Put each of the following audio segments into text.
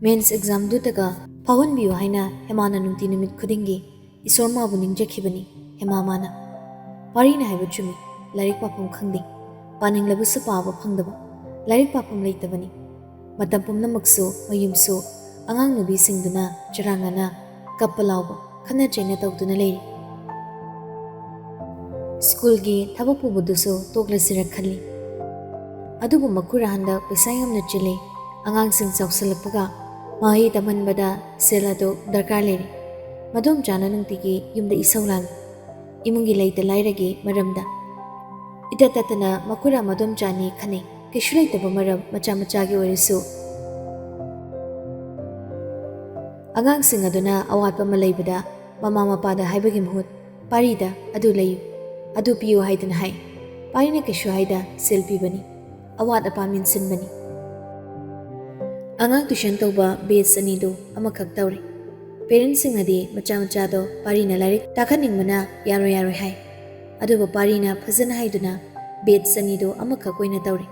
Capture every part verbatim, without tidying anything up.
ꯃꯦꯟꯁ ꯑꯦꯛꯖꯥꯝꯗꯨꯇꯒ ꯐꯥꯎꯍꯟꯕꯤꯌꯨ ꯍꯥꯏꯅ ꯍꯦꯃꯥꯅ ꯅꯨꯡꯇꯤ ꯅꯨꯃꯤꯠ ꯈꯨꯗꯤꯡꯒꯤ ꯏꯁꯣꯔ ꯃꯥꯕꯨ ꯅꯤꯡꯖꯈꯤꯕꯅꯤ꯫ ꯍꯦꯃꯥ ꯃꯥꯅ꯫ ꯄꯥꯔꯤꯅ ꯍꯥꯏꯕ ꯆꯨꯝꯃꯤ, ꯂꯥꯏꯔꯤꯛ ꯄꯥꯐꯝ ꯈꯪꯗꯦ, ꯄꯥꯅꯤꯡꯂꯕꯁꯨ ꯄꯥꯕ ꯐꯪꯗꯕ, ꯂꯥꯏꯔꯤꯛ ꯄꯥꯐꯝ ꯂꯩꯇꯕꯅꯤ꯫ ꯃꯇꯝ ꯄꯨꯝꯅꯃꯛꯁꯨ ꯃꯌꯨꯝꯁꯨ ꯑꯉꯥꯡ ꯅꯨꯕꯤꯁꯤꯡꯗꯨꯅ ꯆꯔꯥꯡꯅꯅ ꯀꯞꯄ ꯂꯥꯎꯕ, ꯈꯠꯅ ꯆꯩꯅ ꯇꯧꯗꯨꯅ ꯂꯩꯔꯤ꯫ ꯁ꯭ꯀꯨꯜꯒꯤ ꯊꯕꯛ ꯄꯨꯕꯗꯨꯁꯨ ꯇꯣꯛꯂꯁꯤꯔ ꯈꯜꯂꯤ꯫ ꯑꯗꯨꯕꯨ ꯃꯈꯨꯔꯥ ꯍꯟꯗꯛ ꯄꯩꯁꯥ ꯌꯥꯝꯅ ꯆꯤꯜꯂꯤ꯫ ꯑꯉꯥꯡꯁꯤꯡ ꯆꯥꯎꯁꯤꯜꯂꯛꯄꯒ ꯃꯍꯩ ꯇꯝꯍꯟꯕꯗ ꯁꯦꯜ ꯑꯗꯨ ꯗꯔꯀꯥꯔ ꯂꯩꯔꯤ꯫ ꯃꯗꯣꯝꯆꯥꯅ ꯅꯨꯡꯇꯤꯒꯤ ꯌꯨꯝꯗ ꯏꯁꯧ ꯂꯥꯡꯏ꯫ ꯏꯃꯨꯡꯒꯤ ꯂꯩꯇ ꯂꯥꯏꯔꯒꯤ ꯃꯔꯝꯗ꯫ ꯏꯇꯠ ꯇꯠꯇꯅ ꯃꯈꯨꯔꯥ ꯃꯗꯣꯝꯆꯥꯅꯤ ꯈꯟꯅꯩ꯫ ꯀꯩꯁꯨ ꯂꯩꯇꯕ ꯃꯔꯝ ꯃꯆꯥ ꯃꯆꯥꯒꯤ ꯑꯣꯏꯔꯁꯨ꯫ ꯑꯉꯥꯡꯁꯤꯡ ꯑꯗꯨꯅ ꯑꯋꯥꯠꯄ ꯑꯃ ꯂꯩꯕꯗ ꯃꯃꯥ ꯃꯄꯥꯗ ꯍꯥꯏꯕꯒꯤ ꯃꯍꯨꯠ ꯄꯥꯔꯤꯗ "ꯑꯗꯨ ꯂꯩꯌꯨ, ꯑꯗꯨ ꯄꯤꯌꯨ" ꯍꯥꯏꯗꯨꯅ ꯍꯥꯏ꯫ ꯄꯥꯔꯤꯅ ꯀꯩꯁꯨ ꯍꯥꯏꯗ ꯁꯦꯜ ꯄꯤꯕꯅꯤ, ꯑꯋꯥꯠ ꯑꯄꯥ ꯃꯦꯟꯁꯤꯟꯕꯅꯤ꯫ ꯑꯉꯥꯡ ꯇ꯭ꯌꯨꯁꯟ ꯇꯧꯕ ꯕꯦꯆ ꯑꯅꯤꯗꯨ ꯑꯃꯈꯛ ꯇꯧꯔꯦ꯫ ꯄꯦꯔꯦꯟꯁꯁꯤꯡꯅꯗꯤ ꯃꯆꯥ ꯃꯆꯥꯗꯣ ꯄꯥꯔꯤꯅ ꯂꯥꯏꯔꯤꯛ ꯇꯥꯛꯍꯟꯅꯤꯡꯕꯅ ꯌꯥꯔꯣꯏ ꯌꯥꯔꯣꯏ ꯍꯥꯏ꯫ ꯑꯗꯨꯕꯨ ꯄꯥꯔꯤꯅ ꯐꯖꯅ ꯍꯥꯏꯗꯨꯅ ꯕꯦꯆ ꯑꯅꯤꯗꯨ ꯑꯃꯈꯛ ꯑꯣꯏꯅ ꯇꯧꯔꯦ꯫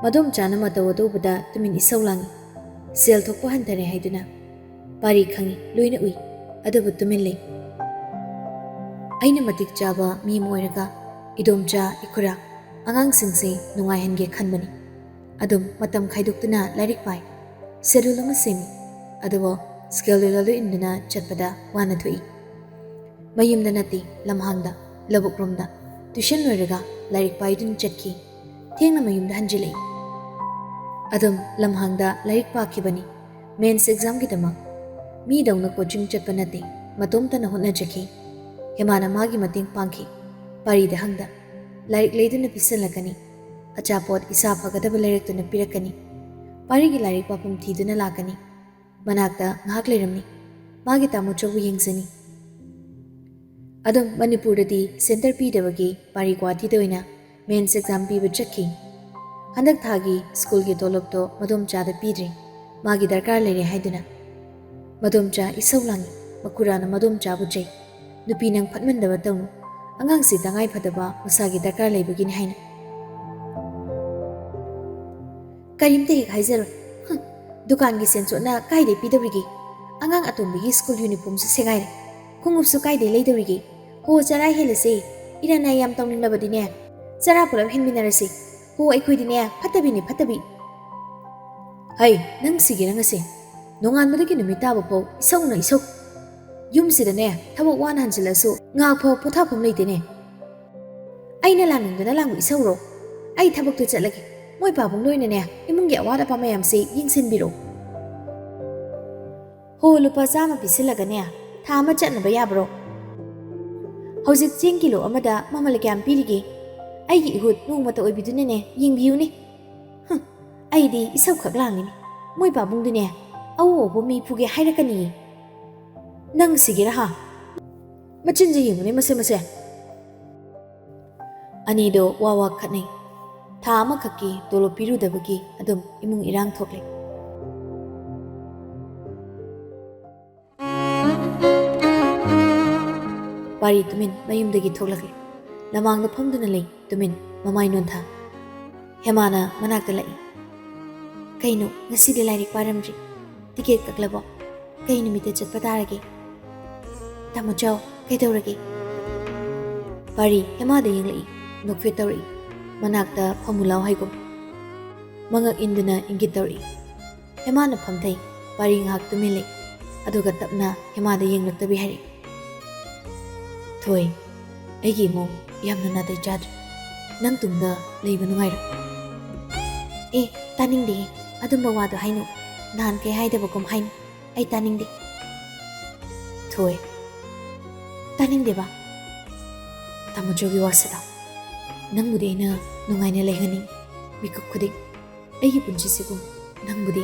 ꯃꯗꯣꯝꯆꯥꯅ ꯃꯇꯧ ꯑꯗꯨ ꯎꯕꯗ ꯇꯨꯃꯤꯟ ꯏꯁꯧ ꯂꯥꯡꯏ꯫ ꯁꯦꯜ ꯊꯣꯛꯄ ꯍꯟꯊꯔꯦ ꯍꯥꯏꯗꯨꯅ꯫ ꯄꯥꯔꯤ ꯈꯪꯏ, ꯂꯣꯏꯅ ꯎꯏ, ꯑꯗꯨꯕꯨ ꯇꯨꯃꯤꯟ ꯂꯩ꯫ ꯑꯩꯅ ꯃꯇꯤꯛ ꯆꯥꯕ ꯃꯤ ꯑꯃ ꯑꯣꯏꯔꯒ ꯏꯗꯣꯝꯆꯥ, ꯏꯈꯨꯔꯥ, ꯑꯉꯥꯡꯁꯤꯡꯁꯦ ꯅꯨꯡꯉꯥꯏꯍꯟꯒꯦ ꯈꯟꯕꯅꯤ꯫ ꯑꯗꯨꯝ ꯃꯇꯝ ꯈꯥꯏꯗꯣꯛꯇꯨꯅ ꯂꯥꯏꯔꯤꯛ ꯄꯥꯏ꯫ ꯁꯦꯗꯨꯜ ꯑꯃ ꯁꯦꯝꯃꯤ꯫ ꯑꯗꯨꯕꯨ ꯁ꯭ꯀꯦꯗꯨꯜ ꯑꯗꯨ ꯏꯟꯗꯨꯅ ꯆꯠꯄꯗ ꯋꯥꯅ ꯊꯣꯛꯏ꯫ ꯃꯌꯨꯝꯗ ꯅꯠꯇꯦ, ꯂꯝꯍꯥꯡꯗ, ꯂꯧꯕꯨꯛꯂꯣꯝꯗ ꯇ꯭ꯌꯨꯁꯟ ꯂꯣꯏꯔꯒ ꯂꯥꯏꯔꯤꯛ ꯄꯥꯏꯗꯨꯅ ꯆꯠꯈꯤ꯫ ꯊꯦꯡꯅ ꯃꯌꯨꯝꯗ ꯍꯟꯖꯤꯜꯂꯛꯏ꯫ ꯑꯗꯨꯝ ꯂꯝꯍꯥꯡꯗ ꯂꯥꯏꯔꯤꯛ ꯄꯥꯈꯤꯕꯅꯤ꯫ ꯃꯦꯟꯁ ꯑꯦꯛꯖꯥꯝꯒꯤꯗꯃꯛ꯫ ꯃꯤꯗꯧꯅ ꯀꯣꯆꯤꯡ ꯆꯠꯄ ꯅꯠꯇꯦ, ꯃꯇꯣꯝꯇꯅ ꯍꯣꯠꯅꯖꯈꯤ꯫ ꯍꯦꯃꯥꯅ ꯃꯥꯒꯤ ꯃꯇꯦꯡ ꯄꯥꯡꯈꯤ꯫ ꯄꯥꯔꯤꯗ ꯍꯪꯗ꯫ ꯂꯥꯏꯔꯤꯛ ꯂꯩꯗꯨꯅ ꯄꯤꯁꯜꯂꯛꯀꯅꯤ꯫ ꯑꯆꯥꯄꯣꯠ ꯏꯁꯥ ꯐꯒꯗꯕ ꯂꯩꯔꯛꯇꯨꯅ ꯄꯤꯔꯛꯀꯅꯤ꯫ ꯄꯥꯔꯤꯒꯤ ꯂꯥꯏꯔꯤꯛ ꯄꯥꯐꯝ ꯊꯤꯗꯨꯅ ꯂꯥꯛꯀꯅꯤ꯫ ꯃꯅꯥꯛꯇ ꯉꯥꯏꯍꯥꯛ ꯂꯩꯔꯝꯃꯤ꯫ ꯃꯥꯒꯤ ꯇꯥꯃꯣꯆꯧꯕꯨ ꯌꯦꯡꯖꯅꯤ꯫ ꯑꯗꯨꯝ ꯃꯅꯤꯄꯨꯔꯗꯗꯤ ꯁꯦꯟꯇꯔ ꯄꯤꯗꯕꯒꯤ ꯄꯥꯔꯤ ꯒꯨꯋꯥꯍꯥꯇꯤꯗ ꯑꯣꯏꯅ ꯃꯦꯟꯁ ꯑꯦꯛꯖꯥꯝ ꯄꯤꯕ ꯆꯠꯈꯤ꯫ ꯍꯟꯗꯛ ꯊꯥꯒꯤ ꯁ꯭ꯀꯨꯜꯒꯤ ꯇꯣꯂꯣꯞꯇꯣ ꯃꯗꯣꯝꯆꯥꯗ ꯄꯤꯗ꯭ꯔꯤ꯫ ꯃꯥꯒꯤ ꯗꯔꯀꯥꯔ ꯂꯩꯔꯦ ꯍꯥꯏꯗꯨꯅ꯫ ꯃꯗꯣꯝꯆꯥ ꯏꯁꯧ ꯂꯥꯡꯏ꯫ ꯃꯈꯨꯔꯥꯅ ꯃꯗꯣꯝꯆꯥꯕꯨ ꯆꯩ꯫ "ꯅꯨꯄꯤ ꯅꯪ ꯐꯠꯃꯟꯗꯕ ꯇꯧꯅꯨ꯫ ꯑꯉꯥꯡꯁꯤ ꯇꯉꯥꯏ ꯐꯗꯕ ꯃꯁꯥꯒꯤ ꯗꯔꯀꯥꯔ ꯂꯩꯕꯒꯤꯅꯤ" ꯍꯥꯏꯅ꯫ "ꯀꯔꯤꯝꯇ ꯍꯦꯛ ꯍꯥꯏꯖꯔꯣꯏ꯫ ꯍꯨꯝ, ꯗꯨꯀꯥꯟꯒꯤ ꯁꯦꯟꯆꯣꯠꯅ ꯀꯥꯏꯗꯩ ꯄꯤꯗꯧꯔꯤꯒꯦ? ꯑꯉꯥꯡ ꯑꯇꯣꯝꯕꯤꯒꯤ ꯁ꯭ꯀꯨꯜ ꯌꯨꯅꯤꯐꯣꯔꯝꯁꯨ ꯁꯦꯒꯥꯏꯔꯦ, ꯈꯣꯡꯎꯞꯁꯨ ꯀꯥꯏꯗꯩ ꯂꯩꯗꯧꯔꯤꯒꯦ? ꯍꯣ, ꯆꯔꯥ ꯍꯦꯜꯂꯁꯦ, ꯏꯔꯥꯟ ꯅꯥꯏ ꯌꯥꯝ ꯇꯧꯅꯤꯡꯂꯕꯗꯤꯅꯦ, ꯆꯔꯥ ꯄꯨꯂꯞ ꯍꯦꯟꯃꯤꯟꯅꯔꯁꯦ꯫ ꯍꯣ, ꯑꯩꯈꯣꯏꯗꯤꯅꯦ ꯐꯠꯇꯕꯤꯅꯦ, ꯐꯠꯇꯕꯤ꯫ ꯍꯩ, ꯅꯪ ꯁꯤꯒꯦ ꯅꯪ ꯑꯁꯦ꯫ ꯅꯣꯡꯉꯥꯟꯕꯗꯒꯤ ꯅꯨꯃꯤꯠ ꯇꯥꯕ ꯐꯥꯎ ꯏꯁꯧꯅ ꯏꯁꯧ꯫ ꯌꯨꯝꯁꯤꯗꯅꯦ ꯊꯕꯛ ꯋꯥꯅ ꯍꯟꯖꯤꯜꯂꯁꯨ ꯉꯥꯏꯍꯥꯛ ꯐꯥꯎ ꯄꯣꯊꯥꯐꯝ ꯂꯩꯇꯦꯅꯦ꯫ ꯑꯩꯅ ꯂꯥꯡꯅꯤꯡꯗꯅ ꯂꯥꯡꯕ ꯏꯁꯧꯔꯣ? ꯑꯩ ꯊꯕꯛꯇ ꯆꯠꯂꯒꯦ꯫ ꯃꯣꯏ ꯄꯥꯕꯨꯡ ꯂꯣꯏꯅꯅꯦ ꯏꯃꯨꯡꯒꯤ ꯑꯋꯥꯠ ꯑꯄꯥ ꯃꯌꯥꯝꯁꯦ ꯌꯦꯡꯁꯤꯟꯕꯤꯔꯣ꯫ ꯍꯣ, ꯂꯨꯄꯥ ꯆꯥꯝꯃ ꯄꯤꯁꯤꯜꯂꯒꯅꯦ ꯊꯥ ꯑꯃ ꯆꯠꯅꯕ ꯌꯥꯕ꯭ꯔꯣ? ꯍꯧꯖꯤꯛ ꯆꯦꯡ ꯀꯤꯂꯣ ꯑꯃꯗ ꯃꯃꯜ ꯀꯌꯥꯝ ꯄꯤꯔꯤꯒꯦ? ꯑꯩꯒꯤ ꯏꯍꯨꯠ ꯅꯣꯡꯃꯇ ꯑꯣꯏꯕꯤꯗꯨꯅꯅꯦ ꯌꯦꯡꯕꯤꯌꯨꯅꯦ꯫ ꯍꯨꯝ, ꯑꯩꯗꯤ ꯏꯁꯧ ꯈꯛ ꯂꯥꯡꯉꯤꯅꯦ꯫ ꯃꯣꯏ ꯄꯥꯕꯨꯡꯗꯨꯅꯦ ꯑꯎ ꯑꯎꯕ ꯃꯤ ꯐꯨꯒꯦ ꯍꯥꯏꯔꯛꯀꯅꯤꯌꯦ꯫ ꯅꯪ ꯁꯤꯒꯦꯔꯥ ꯍꯥ? ꯃꯆꯤꯟꯁꯦ ꯌꯦꯡꯉꯨꯅꯦ ꯃꯁꯦ ꯃꯁꯦ꯫ ꯑꯅꯤꯗꯣ ꯋꯥ ꯋꯥ ꯈꯠꯅꯩ꯫ ꯊꯥ ꯑꯃꯈꯛꯀꯤ ꯇꯣꯂꯣꯞ ꯄꯤꯔꯨꯗꯕꯒꯤ ꯑꯗꯨꯝ ꯏꯃꯨꯡ ꯏꯔꯥꯡ ꯊꯣꯛꯂꯦ꯫ ꯄꯥꯔꯤ ꯇꯨꯃꯤꯟ ꯃꯌꯨꯝꯗꯒꯤ ꯊꯣꯛꯂꯛꯂꯦ꯫ ꯂꯃꯥꯡꯗ ꯐꯝꯗꯨꯅ ꯂꯩ ꯇꯨꯃꯤꯟ, ꯃꯃꯥꯏ ꯅꯣꯟꯊ꯫ ꯍꯦꯃꯥꯅ ꯃꯅꯥꯛꯇ ꯂꯥꯛꯏ꯫ "ꯀꯩꯅꯣ, ꯉꯁꯤꯗꯤ ꯂꯥꯏꯔꯤꯛ ꯄꯥꯔꯝꯗ꯭ꯔꯤ? ꯇꯤꯀꯦꯠ ꯀꯛꯂꯕꯣ? ꯀꯩ ꯅꯨꯃꯤꯠꯇ ꯆꯠꯄ ꯇꯥꯔꯒꯦ?" "ꯇꯥꯃꯣ ꯆꯥꯎ, ꯀꯩꯗꯧꯔꯒꯦ?" ꯄꯥꯔꯤ ꯍꯦꯃꯥꯗ ꯌꯦꯡꯂꯛꯏ, ꯅꯣꯛꯐꯦꯠ ꯇꯧꯔꯛꯏ꯫ ꯃꯅꯥꯛꯇ ꯐꯝꯃꯨ ꯂꯥꯎ ꯍꯥꯏꯒꯨꯝ꯫ ꯃꯉꯛ ꯏꯟꯗꯨꯅ ꯏꯪꯒꯤꯠ ꯇꯧꯔꯛꯏ꯫ ꯍꯦꯃꯥꯅ ꯐꯝꯊꯩ꯫ ꯄꯥꯔꯤ ꯉꯥꯏꯍꯥꯛ ꯇꯨꯃꯤꯟ ꯂꯩ꯫ ꯑꯗꯨꯒ ꯇꯞꯅ ꯍꯦꯃꯥꯗ ꯌꯦꯡꯂꯛꯇꯕꯤ ꯍꯥꯏꯔꯛꯏ, "ꯊꯣꯏ, ꯑꯩꯒꯤ ꯏꯃꯨꯡ ꯌꯥꯝꯅ ꯅꯥꯇꯩ ꯆꯥꯗ꯭ꯔꯦ꯫ ꯅꯪ ꯇꯨꯡꯗ ꯂꯩꯕ ꯅꯨꯡꯉꯥꯏꯔꯣꯏ꯫" "ꯑꯦ, ꯇꯥꯅꯤꯡꯗꯦ꯫ ꯑꯗꯨꯝꯕ ꯋꯥꯗꯣ ꯍꯥꯏꯅꯨ꯫ ꯅꯍꯥꯟ ꯀꯩ ꯍꯥꯏꯗꯕꯒꯨꯝ ꯍꯥꯏꯅꯨ꯫ ꯑꯩ ꯇꯥꯅꯤꯡꯗꯦ꯫" "ꯊꯣꯏ, ꯇꯥꯅꯤꯡꯗꯦꯕ꯫ ꯇꯥꯃꯣ ꯆꯧꯒꯤ ꯋꯥꯁꯤꯗ꯫ ꯅꯪꯕꯨꯗꯤ ꯑꯩꯅ ꯅꯨꯡꯉꯥꯏꯅ ꯂꯩꯍꯟꯅꯤꯡꯉꯤ꯫ ꯃꯤꯀꯨꯞ ꯈꯨꯗꯤꯡ ꯑꯩꯒꯤ ꯄꯨꯟꯁꯤꯁꯤꯕꯨ ꯅꯪꯕꯨꯗꯤ꯫"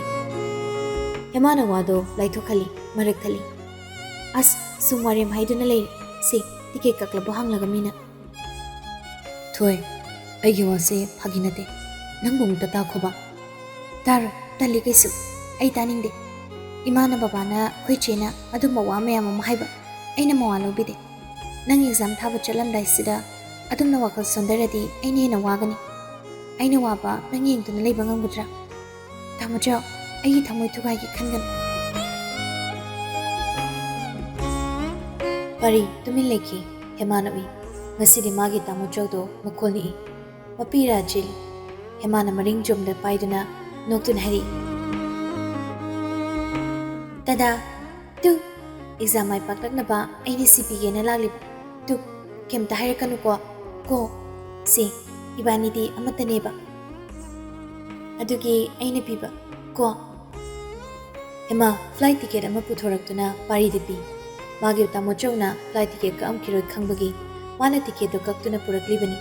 ꯍꯦꯃꯥꯅ ꯋꯥꯗꯣ ꯂꯥꯏꯊꯣꯛꯍꯜꯂꯤ, ꯃꯔꯛ ꯊꯠꯂꯤ꯫ "ꯑꯁ, ꯁꯨꯝ ꯋꯥꯔꯦꯝ ꯍꯥꯏꯗꯨꯅ ꯂꯩꯔꯤ꯫ ꯁꯤ ꯇꯤꯀꯦꯠ ꯀꯛꯂꯕꯣ ꯍꯪꯂꯒ ꯃꯤꯅ꯫" "ꯊꯣꯏ, ꯑꯩꯒꯤ ꯋꯥꯁꯦ ꯐꯥꯒꯤ ꯅꯠꯇꯦ꯫ ꯅꯪꯕꯨ ꯑꯃꯨꯛꯇ ꯇꯥꯈꯣꯕ꯫" "ꯇꯥꯔꯣꯏ, ꯇꯜꯂꯤ ꯀꯩꯁꯨ꯫ ꯑꯩ ꯇꯥꯅꯤꯡꯗꯦ꯫ ꯏꯃꯥꯅ ꯕꯕꯥꯅ ꯑꯩꯈꯣꯏ ꯆꯦꯅ ꯑꯗꯨꯝꯕ ꯋꯥ ꯃꯌꯥꯝ ꯑꯃ ꯍꯥꯏꯕ ꯑꯩꯅ ꯃꯋꯥ ꯂꯧꯕꯤꯗꯦ꯫ ꯅꯪ ꯑꯦꯛꯖꯥꯝ ꯊꯥꯕ ꯆꯠꯂꯝꯗꯥꯏꯁꯤꯗ ꯑꯗꯨꯝꯅ ꯋꯥꯈꯜ ꯁꯣꯟꯊꯔꯗꯤ ꯑꯩꯅ ꯍꯦꯟꯅ ꯋꯥꯒꯅꯤ꯫ ꯑꯩꯅ ꯋꯥꯕ ꯅꯪ ꯌꯦꯡꯗꯨꯅ ꯂꯩꯕ ꯉꯝꯒꯗ꯭ꯔꯥ? ꯇꯥꯃꯣ ꯆꯥꯎ, ꯑꯩꯒꯤ ꯊꯃꯣꯏ ꯊꯨꯒꯥꯏꯒꯦ ꯈꯟꯒꯅꯨ꯫ ꯄꯥꯔꯤ ꯇꯨꯃꯤꯟ ꯂꯩꯈꯤ꯫ ꯍꯦꯃꯥꯅ ꯎꯏ꯫ ꯉꯁꯤꯗꯤ ꯃꯥꯒꯤ ꯇꯥꯃꯣ ꯆꯧꯗꯣ ꯃꯈꯣꯜ ꯅꯤꯛꯏ꯫ ꯃꯄꯤ ꯔꯥꯖꯤꯜ꯫ ꯍꯦꯃꯥꯅ ꯃꯔꯤꯡ ꯆꯣꯝꯗ ꯄꯥꯏꯗꯨꯅ ꯅꯣꯛꯇꯨꯅ ꯍꯥꯏꯔꯛꯏ, "ꯇꯗꯥ! ꯇꯨ! ꯑꯦꯛꯖꯥꯝ ꯃꯥꯏ ꯄꯥꯛꯂꯛꯅꯕ ꯑꯩꯅ ꯁꯤ ꯄꯤꯒꯦꯅ ꯂꯥꯛꯂꯤꯕ꯫ ꯇꯨ, ꯀꯩꯝꯇ ꯍꯥꯏꯔꯛꯀꯅꯨꯀꯣ꯫ ꯀꯣ, ꯁꯦ, ꯏꯕꯥꯅꯤꯗꯤ ꯑꯃꯠꯇꯅꯦꯕ꯫ ꯑꯗꯨꯒꯤ ꯑꯩꯅ ꯄꯤꯕ꯫ ꯀꯣ꯫" ꯍꯦꯃꯥ ꯐ꯭ꯂꯥꯏꯠ ꯇꯤꯀꯦꯠ ꯑꯃ ꯄꯨꯊꯣꯔꯛꯇꯨꯅ ꯄꯥꯔꯤꯗ ꯄꯤ꯫ ꯃꯥꯒꯤ ꯇꯥꯃꯣ ꯆꯧꯅ ꯐ꯭ꯂꯥꯏꯠ ꯇꯤꯀꯦꯠ ꯀꯛꯑꯝꯈꯤꯔꯣꯏ ꯈꯪꯕꯒꯤ ꯃꯥꯅ ꯇꯤꯀꯦꯠꯇꯨ ꯀꯛꯇꯨꯅ ꯄꯨꯔꯛꯂꯤꯕꯅꯤ꯫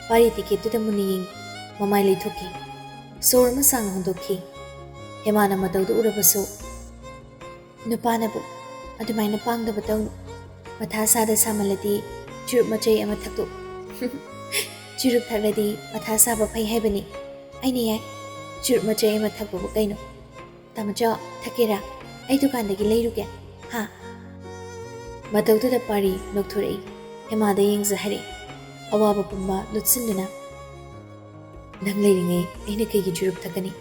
ꯄꯥꯔꯤ ꯇꯤꯀꯦꯠꯇꯨꯗ ꯃꯨꯟꯅ ꯌꯦꯡꯉꯤ꯫ ꯃꯃꯥꯏ ꯂꯩꯊꯣꯛꯈꯤ꯫ ꯁꯣꯔ ꯑꯃ ꯁꯥꯡꯅ ꯍꯣꯟꯗꯣꯛꯈꯤ꯫ ꯍꯦꯃꯥꯅ ꯃꯇꯧꯗꯨ ꯎꯔꯕꯁꯨ, "ꯅꯨꯄꯥꯅꯕꯨ ꯑꯗꯨꯃꯥꯏꯅ ꯄꯥꯡꯗꯕ ꯇꯧꯅꯨ꯫ ꯃꯊꯥ ꯁꯥꯗ ꯁꯥꯃꯜꯂꯗꯤ ꯆꯨꯔꯨꯞ ꯃꯆꯩ ꯑꯃ ꯊꯛꯇꯣꯛꯎ꯫" "ꯆꯨꯔꯨꯞ ꯊꯛꯂꯗꯤ ꯃꯊꯥ ꯁꯥꯕ ꯐꯩ ꯍꯥꯏꯕꯅꯤ꯫ ꯑꯩꯅ ꯌꯥꯏ꯫ ꯆꯨꯔꯨꯞ ꯃꯆꯩ ꯑꯃ ꯊꯛꯄꯕꯨ ꯀꯩꯅꯣ꯫ ꯇꯥꯃꯣꯆꯧ, ꯊꯛꯀꯦꯔꯥ? ꯑꯩ ꯗꯨꯀꯥꯟꯗꯒꯤ ꯂꯩꯔꯨꯒꯦ꯫ ꯍꯥ?" ꯃꯇꯧꯗꯨꯗ ꯄꯥꯔꯤ ꯅꯣꯛꯊꯣꯔꯛꯏ꯫ ꯍꯦꯃꯥꯗ ꯌꯦꯡꯖ ꯍꯥꯏꯔꯛꯏ, ꯑꯋꯥꯕ ꯄꯨꯝꯕ ꯂꯨꯠꯁꯤꯟꯗꯨꯅ꯫ "ꯅꯪ ꯂꯩꯔꯤꯉꯩ ꯑꯩꯅ ꯀꯩꯒꯤ ꯆꯨꯔꯨꯞ ꯊꯛꯀꯅꯤ?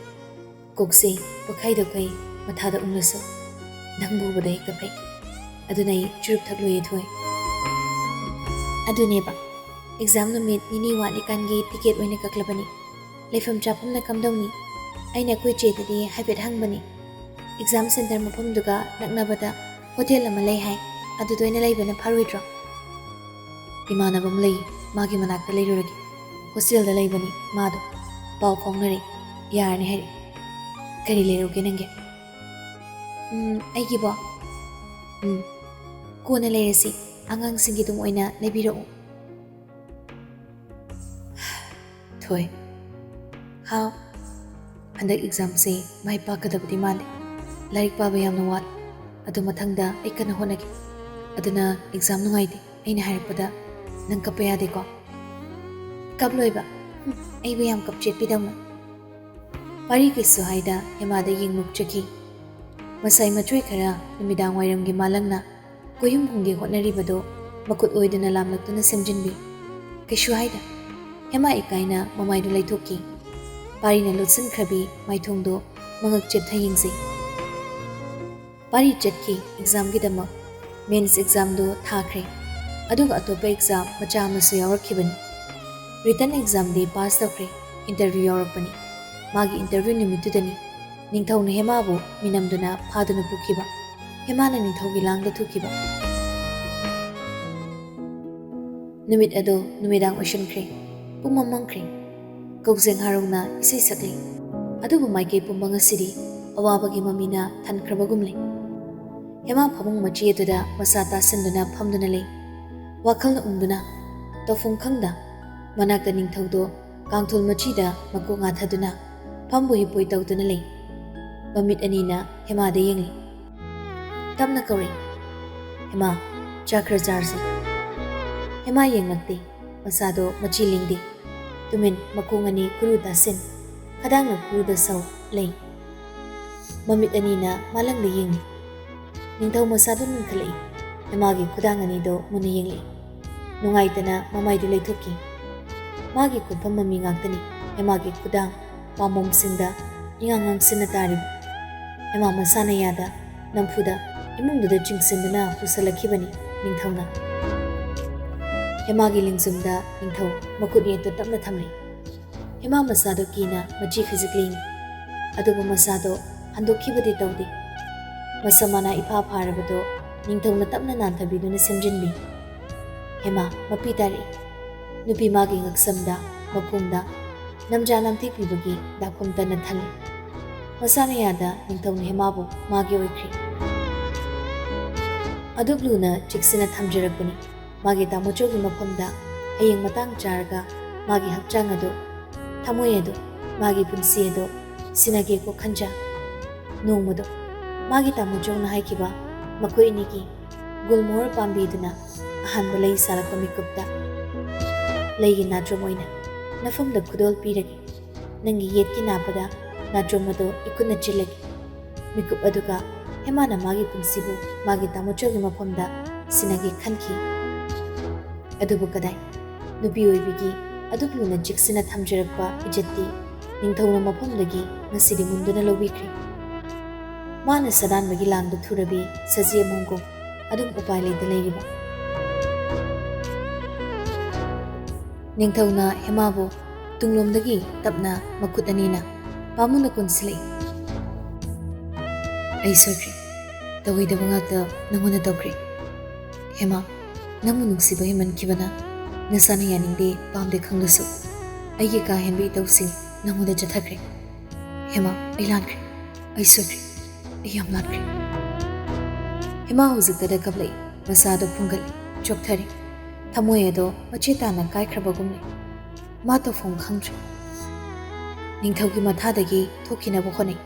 ꯀꯣꯛꯁꯦ ꯄꯣꯛꯈꯥꯏꯗꯣꯛꯈꯩ ꯃꯊꯥꯗ ꯎꯡꯂꯁꯨ ꯅꯪꯕꯨ ꯎꯕꯗ ꯍꯦꯛꯇ ꯐꯩ꯫ ꯑꯗꯨꯅ ꯑꯩ ꯆꯨꯔꯨꯞ ꯊꯛꯂꯣꯏꯌꯦ ꯊꯣꯏ꯫" ꯑꯗꯨꯅꯦꯕ, ꯑꯦꯛꯖꯥꯝ ꯅꯨꯃꯤꯠ ꯅꯤꯅꯤ ꯋꯥꯠꯂꯤꯀꯥꯟꯒꯤ ꯇꯤꯀꯦꯠ ꯑꯣꯏꯅ ꯀꯛꯂꯕꯅꯤ꯫ ꯂꯩꯐꯝ ꯆꯥꯐꯝꯅ ꯀꯝꯗꯧꯅꯤ? ꯑꯩꯅ ꯑꯩꯈꯣꯏ ꯆꯦꯗꯗꯤ ꯍꯥꯏꯐꯦꯠ ꯍꯪꯕꯅꯤ꯫ ꯑꯦꯛꯖꯥꯝ ꯁꯦꯟꯇꯔ ꯃꯐꯝꯗꯨꯒ ꯅꯛꯅꯕꯗ ꯍꯣꯇꯦꯜ ꯑꯃ ꯂꯩ ꯍꯥꯏ, ꯑꯗꯨꯗ ꯑꯣꯏꯅ ꯂꯩꯕꯅ ꯐꯔꯣꯏꯗ꯭ꯔꯣ? "ꯏꯃꯥꯟꯅꯕ ꯑꯃ ꯂꯩ, ꯃꯥꯒꯤ ꯃꯅꯥꯛꯇ ꯂꯩꯔꯨꯔꯒꯦ꯫ ꯍꯣꯁꯇꯦꯜꯗ ꯂꯩꯕꯅꯤ ꯃꯥꯗꯣ꯫ ꯄꯥꯎ ꯐꯥꯎꯅꯔꯦ, ꯌꯥꯔꯅꯤ ꯍꯥꯏꯔꯛꯑꯦ꯫" "ꯀꯔꯤ ꯂꯩꯔꯧꯒꯦ ꯅꯪꯒꯤ?" "ꯎꯝ, ꯑꯩꯒꯤꯕꯣ? ꯎꯝ, ꯀꯣꯟꯅ ꯂꯩꯔꯁꯤ, ꯑꯉꯥꯡꯁꯤꯡꯒꯤꯗꯨꯝ ꯑꯣꯏꯅ ꯂꯩꯕꯤꯔꯛꯎ꯫" "ꯊꯣꯏ꯫" "ꯍꯥꯎ꯫" "ꯍꯟꯗꯛ ꯑꯦꯛꯖꯥꯝꯁꯦ ꯃꯥꯏ ꯄꯥꯛꯀꯗꯕꯗꯤ ꯃꯥꯜꯂꯦ꯫ ꯂꯥꯏꯔꯤꯛ ꯄꯥꯕ ꯌꯥꯝꯅ ꯋꯥꯠꯂꯦ꯫ ꯑꯗꯨ ꯃꯊꯪꯗ ꯑꯩ ꯀꯟꯅ ꯍꯣꯠꯅꯒꯦ꯫ ꯑꯗꯨꯅ ꯑꯦꯛꯖꯥꯝ ꯅꯨꯡꯉꯥꯏꯇꯦ ꯑꯩꯅ ꯍꯥꯏꯔꯛꯄꯗ ꯅꯪ ꯀꯞꯄ ꯌꯥꯗꯦꯀꯣ?" "ꯀꯞꯂꯣꯏꯕ꯫ ꯍꯨꯝ, ꯑꯩꯕꯨ ꯌꯥꯝ ꯀꯞꯆꯦꯠꯄꯤꯗꯧꯅ꯫" ꯄꯥꯔꯤ ꯀꯩꯁꯨ ꯍꯥꯏꯗ ꯍꯦꯃꯥꯗ ꯌꯦꯡ ꯅꯣꯛꯆꯈꯤ꯫ ꯃꯁꯥꯏ ꯃꯆꯣꯏ ꯈꯔ ꯅꯨꯃꯤꯗꯥꯡ ꯋꯥꯏꯔꯝꯒꯤ ꯃꯥꯂꯪꯅ ꯀꯣꯌꯨꯝ ꯍꯨꯝꯒꯦ ꯍꯣꯠꯅꯔꯤꯕꯗꯨ ꯃꯈꯨꯠ ꯑꯣꯏꯗꯨꯅ ꯂꯥꯝꯂꯛꯇꯨꯅ ꯁꯦꯝꯖꯤꯟꯕꯤ꯫ ꯀꯩꯁꯨ ꯍꯥꯏꯗ꯫ ꯍꯦꯃꯥ ꯏꯀꯥꯏꯅ ꯃꯃꯥꯏꯗꯨ ꯂꯩꯊꯣꯛꯈꯤ꯫ ꯄꯥꯔꯤꯅ ꯂꯣꯠꯁꯤꯟꯈ꯭ꯔꯕꯤ ꯃꯥꯏꯊꯣꯡꯗꯨ ꯃꯉꯛ ꯆꯦꯞꯊ ꯌꯦꯡꯖꯩ꯫ ꯄꯥꯔꯤ ꯆꯠꯈꯤ ꯑꯦꯛꯖꯥꯝꯒꯤꯗꯃꯛ꯫ ꯃꯦꯟꯁ ꯑꯦꯛꯖꯥꯝꯗꯣ ꯊꯥꯈ꯭ꯔꯦ꯫ ꯑꯗꯨꯒ ꯑꯇꯣꯞꯄ ꯑꯦꯛꯖꯥꯝ ꯃꯆꯥ ꯑꯃꯁꯨ ꯌꯥꯎꯔꯛꯈꯤꯕꯅꯤ꯫ ꯔꯤꯇꯟ ꯑꯦꯛꯖꯥꯝꯗꯤ ꯄꯥꯁ ꯇꯧꯈ꯭ꯔꯦ꯫ ꯏꯟꯇꯔꯚ꯭ꯌꯨ ꯌꯥꯎꯔꯛꯄꯅꯤ꯫ ꯃꯥꯒꯤ ꯏꯟꯇꯔꯚ꯭ꯌꯨ ꯅꯨꯃꯤꯠꯇꯨꯗꯅꯤ ꯅꯤꯡꯊꯧꯅ ꯍꯦꯃꯥꯕꯨ ꯃꯤꯅꯝꯗꯨꯅ ꯐꯥꯗꯨꯅ ꯄꯨꯈꯤꯕ꯫ ꯍꯦꯃꯥꯅ ꯅꯤꯡꯊꯧꯒꯤ ꯂꯥꯡꯗ ꯊꯨꯈꯤꯕ꯫ ꯅꯨꯃꯤꯠ ꯑꯗꯣ ꯅꯨꯃꯤꯗꯥꯡ ꯑꯣꯏꯁꯤꯟꯈ꯭ꯔꯦ꯫ ꯄꯨꯝꯃꯝ ꯃꯝꯈ꯭ꯔꯦ꯫ ꯀꯧꯖꯦꯡ ꯍꯔꯥꯎꯅ ꯏꯁꯩ ꯁꯛꯂꯤ꯫ ꯑꯗꯨꯕꯨ ꯃꯥꯏꯀꯩ ꯄꯨꯝꯕ ꯉꯁꯤꯗꯤ ꯑꯋꯥꯕꯒꯤ ꯃꯃꯤꯅ ꯊꯟꯈ꯭ꯔꯕꯒꯨꯝꯂꯦ꯫ ꯍꯦꯃꯥ ꯐꯃꯨꯡ ꯃꯆꯤ ꯑꯗꯨꯗ ꯃꯁꯥ ꯇꯥꯁꯤꯟꯗꯨꯅ ꯐꯝꯗꯨꯅ ꯂꯩ꯫ ꯋꯥꯈꯜꯅ ꯎꯪꯗꯨꯅ, ꯇꯧꯐꯝ ꯈꯪꯗ, ꯃꯅꯥꯛꯇ ꯅꯤꯡꯊꯧꯗꯣ ꯀꯥꯡꯊꯣꯜ ꯃꯆꯤꯗ ꯃꯀꯣꯛ ꯉꯥꯊꯗꯨꯅ ꯐꯝꯕꯣꯏ ꯍꯤꯞꯄꯣꯏ ꯇꯧꯗꯨꯅ ꯂꯩ꯫ ꯃꯃꯤꯠ ꯑꯅꯤꯅ ꯍꯦꯃꯥꯗ ꯌꯦꯡꯂꯤ꯫ ꯇꯞꯅ ꯀꯧꯔꯛꯏ, "ꯍꯦꯃꯥ, ꯆꯥ ꯈꯔ ꯆꯥꯔꯁꯤ꯫" ꯍꯦꯃꯥ ꯌꯦꯡꯂꯛꯇꯦ꯫ ꯃꯁꯥꯗꯣ ꯃꯆꯤ ꯂꯦꯡꯗꯦ꯫ ꯇꯨꯃꯤꯟ ꯃꯈꯣꯡ ꯑꯅꯤ ꯀꯨꯔꯨ ꯇꯥꯁꯤꯟ, ꯈꯗꯥꯡꯅ ꯀꯨꯔꯨꯗ ꯁꯧ ꯂꯩ꯫ ꯃꯃꯤꯠ ꯑꯅꯤꯅ ꯃꯥꯂꯪꯗ ꯌꯦꯡꯂꯤ꯫ ꯅꯤꯡꯊꯧ ꯃꯁꯥꯗꯨ ꯅꯣꯟꯈꯠꯂꯛꯏ꯫ ꯍꯦꯃꯥꯒꯤ ꯈꯨꯗꯥꯡ ꯑꯅꯤꯗꯨ ꯃꯨꯟꯅ ꯌꯦꯡꯂꯛꯏ꯫ ꯅꯨꯡꯉꯥꯏꯇꯅ ꯃꯃꯥꯏꯗꯨ ꯂꯩꯊꯣꯛꯈꯤ꯫ ꯃꯥꯒꯤ ꯈꯨꯠꯐꯝ ꯃꯃꯤ ꯉꯥꯛꯇꯅꯤ ꯍꯦꯃꯥꯒꯤ ꯈꯨꯗꯥꯡ ꯄꯥꯝꯕꯣꯝꯁꯤꯡꯗ ꯏꯉꯥꯡ ꯉꯥꯡꯁꯤꯟꯅ ꯇꯥꯔꯤꯕ꯫ ꯍꯦꯃꯥ ꯃꯁꯥꯅ ꯌꯥꯗ ꯅꯝꯐꯨꯗ ꯏꯃꯨꯡꯗꯨꯗ ꯆꯤꯡꯁꯤꯟꯗꯨꯅ ꯄꯨꯁꯜꯂꯛꯈꯤꯕꯅꯤ ꯅꯤꯡꯊꯧꯅ꯫ ꯍꯦꯃꯥꯒꯤ ꯂꯦꯡꯖꯨꯝꯗ ꯅꯤꯡꯊꯧ ꯃꯈꯨꯠ ꯌꯦꯠꯇꯨ ꯇꯞꯅ ꯊꯝꯂꯤ꯫ ꯍꯦꯃꯥ ꯃꯁꯥꯗꯣ ꯀꯤꯅ ꯃꯆꯤ ꯈꯖꯤꯛ ꯂꯦꯡꯉꯤ꯫ ꯑꯗꯨꯕꯨ ꯃꯁꯥꯗꯣ ꯍꯟꯗꯣꯛꯈꯤꯕꯗꯤ ꯇꯧꯗꯦ꯫ ꯃꯁꯝ ꯃꯅꯥ ꯏꯐꯥ ꯐꯥꯔꯕꯗꯣ ꯅꯤꯡꯊꯧꯅ ꯇꯞꯅ ꯅꯥꯟꯊꯕꯤꯗꯨꯅ ꯁꯦꯝꯖꯤꯟꯕꯤ꯫ ꯍꯦꯃꯥ ꯃꯄꯤ ꯇꯥꯔꯛꯏ꯫ ꯅꯨꯄꯤ ꯃꯥꯒꯤ ꯉꯛꯁꯝꯗ, ꯃꯈꯣꯡꯗ ꯅꯝꯖꯥ ꯅꯝꯊꯦꯛꯄꯤꯕꯒꯤ ꯗꯥꯛꯐꯝ ꯇꯟꯅ ꯊꯜꯂꯤ꯫ ꯃꯁꯥꯅ ꯌꯥꯗ ꯅꯤꯡꯊꯧꯅ ꯍꯦꯃꯥꯕꯨ ꯃꯥꯒꯤ ꯑꯣꯏꯈ꯭ꯔꯦ꯫ ꯑꯗꯨꯛ ꯂꯨꯅ ꯆꯦꯛꯁꯤꯟꯅ ꯊꯝꯖꯔꯛꯄꯅꯤ꯫ ꯃꯥꯒꯤ ꯇꯥꯃꯣꯆꯧꯒꯤ ꯃꯐꯝꯗ ꯍꯌꯦꯡ ꯃꯇꯥꯡ ꯆꯥꯔꯒ ꯃꯥꯒꯤ ꯍꯛꯆꯥꯡ ꯑꯗꯨ, ꯊꯃꯣꯏ ꯑꯗꯨ, ꯃꯥꯒꯤ ꯄꯨꯟꯁꯤ ꯑꯗꯨ ꯁꯤꯟꯅꯒꯦꯀꯣ ꯈꯟꯖ꯫ ꯅꯣꯡꯃꯗꯣ ꯃꯥꯒꯤ ꯇꯥꯃꯣꯆꯧꯅ ꯍꯥꯏꯈꯤꯕ ꯃꯈꯣꯏ ꯑꯅꯤꯒꯤ ꯒꯨꯜꯃꯣꯍꯣꯔ ꯄꯥꯝꯕꯤꯗꯨꯅ ꯑꯍꯥꯟꯕ ꯂꯩ ꯁꯥꯠꯂꯛꯄ ꯃꯤꯀꯨꯞꯇ, "ꯂꯩꯒꯤ ꯅꯥꯗ꯭ꯔꯣꯝ ꯑꯣꯏꯅ ꯅꯐꯝꯗ ꯈꯨꯗꯣꯜ ꯄꯤꯔꯒꯦ꯫ ꯅꯪꯒꯤ ꯌꯦꯠꯀꯤ ꯅꯥꯞꯄꯗ ꯅꯥꯗ꯭ꯔꯣꯝ ꯑꯗꯨ ꯏꯈꯨꯠꯅ ꯆꯤꯜꯂꯒꯦ꯫" ꯃꯤꯀꯨꯞ ꯑꯗꯨꯒ ꯍꯦꯃꯥꯅ ꯃꯥꯒꯤ ꯄꯨꯟꯁꯤꯕꯨ ꯃꯥꯒꯤ ꯇꯥꯃꯣꯆꯧꯒꯤ ꯃꯐꯝꯗ ꯁꯤꯟꯅꯒꯦ ꯈꯟꯈꯤ꯫ ꯑꯗꯨꯕꯨ ꯀꯗꯥꯏ, ꯅꯨꯄꯤ ꯑꯣꯏꯕꯤꯒꯤ ꯑꯗꯨꯛ ꯂꯨꯅ ꯆꯦꯛꯁꯤꯟꯅ ꯊꯝꯖꯔꯛꯄ ꯏꯖꯠꯇꯤ ꯅꯤꯡꯊꯧꯅ ꯃꯐꯝꯗꯒꯤ ꯉꯁꯤꯗꯤ ꯃꯨꯟꯗꯨꯅ ꯂꯧꯕꯤꯈ꯭ꯔꯦ꯫ ꯃꯥꯅ ꯁꯥꯗꯥꯟꯕꯒꯤ ꯂꯥꯡꯗ ꯊꯨꯔꯕꯤ ꯁꯖꯤ ꯑꯃꯣꯝꯒꯨꯝ ꯑꯗꯨꯝ ꯎꯄꯥꯏ ꯂꯩꯇ ꯂꯩꯔꯤꯕ꯫ ꯅꯤꯡꯊꯧꯅ ꯍꯦꯃꯥꯕꯨ ꯇꯨꯡꯂꯣꯝꯗꯒꯤ ꯇꯞꯅ ꯃꯈꯨꯠ ꯑꯅꯤꯅ ꯄꯥꯝꯃꯨꯅ ꯀꯣꯟꯁꯤꯜꯂꯛꯏ꯫ "ꯑꯩ ꯁꯣꯏꯈ꯭ꯔꯦ꯫ ꯇꯧꯔꯣꯏꯗꯕ ꯉꯥꯛꯇ ꯅꯉꯣꯟꯗ ꯇꯧꯈ꯭ꯔꯦ꯫ ꯍꯦꯃꯥ, ꯅꯪꯕꯨ ꯅꯨꯡꯁꯤꯕ ꯍꯦꯟꯃꯟꯈꯤꯕꯅ ꯅꯁꯥꯅ ꯌꯥꯅꯤꯡꯗꯦ ꯄꯥꯝꯗꯦ ꯈꯪꯂꯁꯨ ꯑꯩꯒꯤ ꯀꯥ ꯍꯦꯟꯕ ꯏꯇꯧꯁꯤꯡ ꯅꯉꯣꯟꯗ ꯆꯠꯊꯈ꯭ꯔꯦ꯫ ꯍꯦꯃꯥ, ꯑꯩ ꯂꯥꯟꯈ꯭ꯔꯦ꯫ ꯑꯩ ꯁꯣꯏꯈ꯭ꯔꯦ꯫ ꯑꯩ ꯌꯥꯝ ꯂꯥꯟꯈ꯭ꯔꯦ꯫" ꯍꯦꯃꯥ ꯍꯧꯖꯤꯛꯇꯗ ꯀꯞꯂꯛꯏ꯫ ꯃꯁꯥꯗꯣ ꯐꯨꯡꯒꯠꯂꯤ꯫ ꯆꯣꯛꯊꯔꯤ꯫ ꯊꯃꯣꯏ ꯑꯗꯣ ꯃꯆꯦ ꯇꯥꯅ ꯀꯥꯏꯈ꯭ꯔꯕꯒꯨꯝꯅꯤ꯫ ꯃꯥ ꯇꯧꯐꯝ ꯈꯪꯗ꯭ꯔꯦ꯫ ꯅꯤꯡꯊꯧꯒꯤ ꯃꯊꯥꯗꯒꯤ ꯊꯣꯛꯈꯤꯅꯕ ꯍꯣꯠꯅꯩ꯫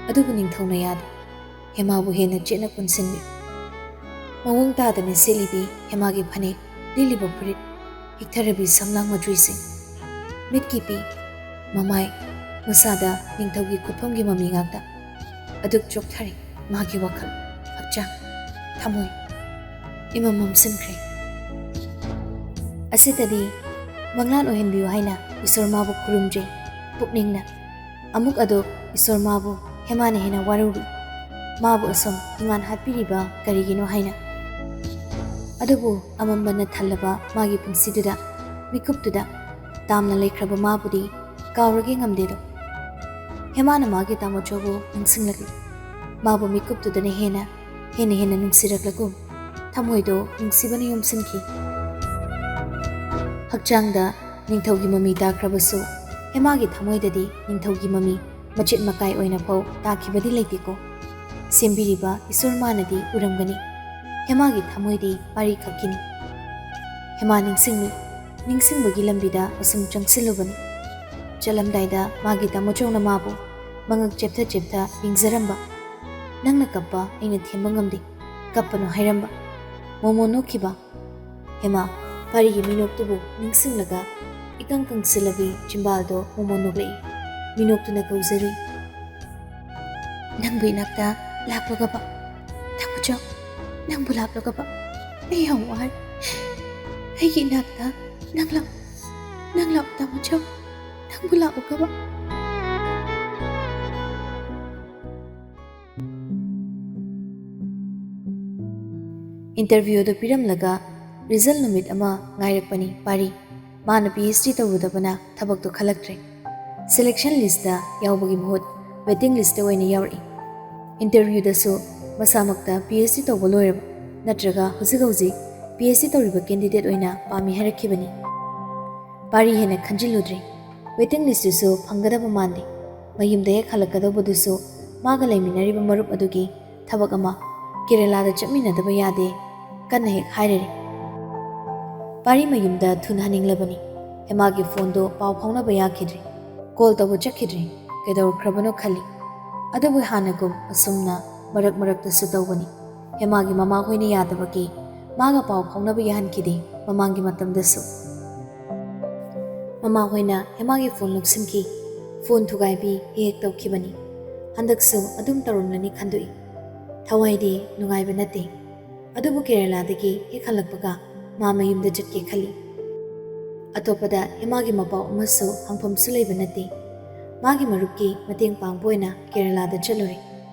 ꯑꯗꯨꯕꯨ ꯅꯤꯡꯊꯧꯅ ꯌꯥꯗꯦ꯫ ꯍꯦꯃꯥꯕꯨ ꯍꯦꯟꯅ ꯆꯦꯠꯅ ꯀꯨꯟꯁꯤꯟꯂꯤ꯫ ꯃꯑꯣꯡ ꯇꯥꯗꯅ ꯁꯦꯠꯂꯤꯕꯤ ꯍꯦꯃꯥꯒꯤ ꯐꯅꯦꯛ, ꯂꯤꯠꯂꯤꯕ ꯐꯨꯔꯤꯠ, ꯍꯤꯛꯊꯔꯕꯤ ꯁꯝꯂꯥꯡ ꯃꯇ꯭ꯔꯤꯁꯤꯡ, ꯃꯤꯠꯀꯤ ꯄꯤ, ꯃꯃꯥꯏ, ꯃꯁꯥꯗ ꯅꯤꯡꯊꯧꯒꯤ ꯈꯨꯠꯐꯝꯒꯤ ꯃꯃꯤ ꯉꯥꯛꯇ꯫ ꯑꯗꯨꯛ ꯆꯣꯛꯊꯔꯦ ꯃꯥꯒꯤ ꯋꯥꯈꯜ, ꯍꯛꯆꯥꯡ, ꯊꯃꯣꯏ꯫ ꯏꯃꯝ ꯃꯝꯁꯤꯟꯈ꯭ꯔꯦ꯫ ꯑꯁꯤꯗꯗꯤ ꯃꯪꯂꯥꯟ ꯑꯣꯏꯍꯟꯕꯤꯌꯨ ꯍꯥꯏꯅ ꯏꯁꯣꯔ ꯃꯥꯕꯨ ꯈꯨꯔꯨꯝꯗ꯭ꯔꯦ ꯄꯨꯛꯅꯤꯡꯅ꯫ ꯑꯃꯨꯛ ꯑꯗꯨ ꯏꯁꯣꯔ ꯃꯥꯕꯨ ꯍꯦꯃꯥꯅ ꯍꯦꯟꯅ ꯋꯥꯔꯧꯔꯤ꯫ ꯃꯥꯕꯨ ꯑꯁꯨꯝ ꯏꯉꯥꯟ ꯍꯥꯠꯄꯤꯔꯤꯕ ꯀꯔꯤꯒꯤꯅꯣ ꯍꯥꯏꯅ꯫ ꯑꯗꯨꯕꯨ ꯑꯃꯝꯕꯅ ꯊꯜꯂꯕ ꯃꯥꯒꯤ ꯄꯨꯟꯁꯤꯗꯨꯗ, ꯃꯤꯀꯨꯞꯇꯨꯗ ꯇꯥꯝꯅ ꯂꯩꯈ꯭ꯔꯕ ꯃꯥꯕꯨꯗꯤ ꯀꯥꯎꯔꯒꯦ ꯉꯝꯗꯦꯗꯣ꯫ ꯍꯦꯃꯥꯅ ꯃꯥꯒꯤ ꯇꯥꯃꯣꯆꯧꯕꯨ ꯅꯤꯡꯁꯤꯡꯂꯛꯂꯤ꯫ ꯃꯥꯕꯨ ꯃꯤꯀꯨꯞꯇꯨꯗꯅ ꯍꯦꯟꯅ, ꯍꯦꯟꯅ ꯍꯦꯟꯅ ꯅꯨꯡꯁꯤꯔꯛꯂꯒꯨꯝ ꯊꯃꯣꯏꯗꯣ ꯅꯨꯡꯁꯤꯕꯅ ꯌꯣꯝꯁꯤꯟꯈꯤ꯫ ꯍꯛꯆꯥꯡꯗ ꯅꯤꯡꯊꯧꯒꯤ ꯃꯃꯤ ꯇꯥꯈ꯭ꯔꯕꯁꯨ ꯍꯦꯃꯥꯒꯤ ꯊꯃꯣꯏꯗꯗꯤ ꯅꯤꯡꯊꯧꯒꯤ ꯃꯃꯤ ꯃꯆꯦꯠ ꯃꯀꯥꯏ ꯑꯣꯏꯅ ꯐꯥꯎ ꯇꯥꯈꯤꯕꯗꯤ ꯂꯩꯇꯦꯀꯣ꯫ ꯁꯦꯝꯕꯤꯔꯤꯕ ꯏꯁꯣꯔ ꯃꯥꯅꯗꯤ ꯎꯔꯝꯒꯅꯤ꯫ ꯍꯦꯃꯥꯒꯤ ꯊꯃꯣꯏꯗꯤ ꯄꯥꯔꯤ ꯈꯛꯀꯤꯅꯤ꯫ ꯍꯦꯃꯥ ꯅꯤꯡꯁꯤꯡꯂꯤ꯫ ꯅꯤꯡꯁꯤꯡꯕꯒꯤ ꯂꯝꯕꯤꯗ ꯑꯁꯨꯝ ꯆꯪꯁꯤꯜꯂꯨꯕꯅꯤ꯫ ꯆꯠꯂꯝꯗꯥꯏꯗ ꯃꯥꯒꯤ ꯇꯥꯃꯣꯆꯧꯅ ꯃꯥꯕꯨ ꯃꯉꯛ ꯆꯦꯞꯊ ꯆꯦꯞꯊ ꯌꯦꯡꯖꯔꯝꯕ꯫ "ꯅꯪꯅ ꯀꯞꯄ ꯑꯩꯅ ꯊꯦꯝꯕ ꯉꯝꯗꯦ, ꯀꯞꯄꯅꯨ" ꯍꯥꯏꯔꯝꯕ꯫ ꯃꯣꯃꯣ ꯅꯣꯛꯈꯤꯕ꯫ ꯍꯦꯃꯥ, ꯄꯥꯔꯤꯒꯤ ꯃꯤꯅꯣꯛꯇꯨꯕꯨ ꯅꯤꯡꯁꯤꯡꯂꯒ ꯏꯀꯪ ꯀꯪꯁꯤꯜꯂꯕꯤ ꯆꯤꯝꯕꯥꯜꯗꯣ ꯃꯣꯃꯣ ꯅꯣꯛꯂꯛꯏ꯫ ꯃꯤꯅꯣꯛꯇꯨꯅ ꯀꯧꯖꯔꯤ꯫ "ꯅꯪꯕꯨ ꯏꯅꯥꯛꯇ ꯂꯥꯛꯂꯒꯕ, ꯇꯥꯃꯣꯆꯧ, ꯅꯪꯕꯨ ꯂꯥꯛꯂꯒꯕ ꯑꯩ ꯌꯥꯝ ꯋꯥꯔꯦ꯫ ꯑꯩꯒꯤ ꯏꯅꯥꯛꯇ ꯅꯪ ꯂꯥꯛ, ꯅꯪ ꯂꯥꯛ ꯇꯥꯃꯣꯆꯧ, ꯅꯪꯕꯨ ꯂꯥꯛꯂꯒꯕ꯫" ꯏꯟꯇꯔꯚ꯭ꯌꯨ ꯑꯗꯨ ꯄꯤꯔꯝꯂꯒ ꯔꯤꯖꯜ ꯅꯨꯃꯤꯠ ꯑꯃ ꯉꯥꯏꯔꯛꯄꯅꯤ ꯄꯥꯔꯤ꯫ ꯃꯥꯅ ꯄꯤ ꯑꯩꯆ ꯗꯤ ꯇꯧꯔꯨꯗꯕꯅ ꯊꯕꯛꯇꯣ ꯈꯜꯂꯛꯇ꯭ꯔꯦ꯫ ꯁꯦꯂꯦꯛꯁꯟ ꯂꯤꯁꯇ ꯌꯥꯎꯕꯒꯤ ꯃꯍꯨꯠ ꯋꯦꯇꯤꯡ ꯂꯤꯁꯇ ꯑꯣꯏꯅ ꯌꯥꯎꯔꯛꯏ꯫ ꯏꯟꯇꯔꯚ꯭ꯌꯨꯗꯁꯨ ꯃꯁꯥꯃꯛꯇ ꯄꯤ ꯑꯩꯆ ꯗꯤ ꯇꯧꯕ ꯂꯣꯏꯔꯕ ꯅꯠꯇ꯭ꯔꯒ ꯍꯧꯖꯤꯛ ꯍꯧꯖꯤꯛ ꯄꯤ ꯑꯩꯆ ꯗꯤ ꯇꯧꯔꯤꯕ ꯀꯦꯟꯗꯤꯗꯦꯠ ꯑꯣꯏꯅ ꯄꯥꯝꯃꯤ ꯍꯥꯏꯔꯛꯈꯤꯕꯅꯤ꯫ ꯄꯥꯔꯤ ꯍꯦꯟꯅ ꯈꯟꯖꯤꯜꯂꯨꯗ꯭ꯔꯦ꯫ ꯋꯦꯇꯤꯡ ꯂꯤꯁꯇꯨꯁꯨ ꯐꯪꯒꯗꯕ ꯃꯥꯟꯗꯦ꯫ ꯃꯌꯨꯝꯗ ꯍꯦꯛ ꯍꯜꯂꯛꯀꯗꯧꯕꯗꯨꯁꯨ ꯃꯥꯒ ꯂꯩꯃꯤꯟꯅꯔꯤꯕ ꯃꯔꯨꯞ ꯑꯗꯨꯒꯤ ꯊꯕꯛ ꯑꯃ, ꯀꯦꯔꯦꯂꯥꯗ ꯆꯠꯃꯤꯟꯅꯗꯕ ꯌꯥꯗꯦ, ꯀꯟꯅ ꯍꯦꯛ ꯍꯥꯏꯔꯔꯦ꯫ ꯄꯥꯔꯤ ꯃꯌꯨꯝꯗ ꯊꯨꯅ ꯍꯟꯅꯤꯡꯂꯕꯅꯤ꯫ ꯍꯦꯃꯥꯒꯤ ꯐꯣꯟꯗꯣ ꯄꯥꯎ ꯐꯥꯎꯅꯕ ꯌꯥꯈꯤꯗ꯭ꯔꯦ꯫ ꯀꯣꯜ ꯇꯧꯕ ꯆꯠꯈꯤꯗ꯭ꯔꯦ꯫ ꯀꯩꯗꯧꯈ꯭ꯔꯕꯅꯣ ꯈꯜꯂꯤ꯫ ꯑꯗꯨꯕꯨ ꯍꯥꯟꯅꯒꯨꯝ ꯑꯁꯨꯝꯅ ꯃꯔꯛ ꯃꯔꯛꯇꯁꯨ ꯇꯧꯕꯅꯤ꯫ ꯍꯦꯃꯥꯒꯤ ꯃꯃꯥꯍꯣꯏꯅ ꯌꯥꯗꯕꯒꯤ ꯃꯥꯒ ꯄꯥꯎ ꯐꯥꯎꯅꯕ ꯌꯥꯍꯟꯈꯤꯗꯦ ꯃꯃꯥꯡꯒꯤ ꯃꯇꯝꯗꯁꯨ꯫ ꯃꯃꯥꯍꯣꯏꯅ ꯍꯦꯃꯥꯒꯤ ꯐꯣꯟ ꯂꯧꯁꯤꯟꯈꯤ꯫ ꯐꯣꯟ ꯊꯨꯒꯥꯏꯕꯤ ꯍꯦꯛ ꯍꯦꯛ ꯇꯧꯈꯤꯕꯅꯤ꯫ ꯍꯟꯗꯛꯁꯨ ꯑꯗꯨꯝ ꯇꯧꯔꯝꯂꯅꯤ ꯈꯟꯗꯣꯛꯏ꯫ ꯊꯋꯥꯏꯗꯤ ꯅꯨꯡꯉꯥꯏꯕ ꯅꯠꯇꯦ꯫ ꯑꯗꯨꯕꯨ ꯀꯦꯔꯦꯂꯥꯗꯒꯤ ꯍꯦꯛ ꯍꯜꯂꯛꯄꯒ ꯃꯥ ꯃꯌꯨꯝꯗ ꯆꯠꯀꯦ ꯈꯜꯂꯤ꯫ ꯑꯇꯣꯞꯄꯗ ꯍꯦꯃꯥꯒꯤ ꯃꯄꯥꯎ ꯑꯃꯁꯨ ꯍꯪꯐꯝꯁꯨ ꯂꯩꯕ ꯅꯠꯇꯦ꯫ ꯃꯥꯒꯤ ꯃꯔꯨꯞꯀꯤ ꯃꯇꯦꯡ ꯄꯥꯡꯕ ꯑꯣꯏꯅ ꯀꯦꯔꯦꯂꯥꯗ ꯆꯠꯂꯨꯔꯦ꯫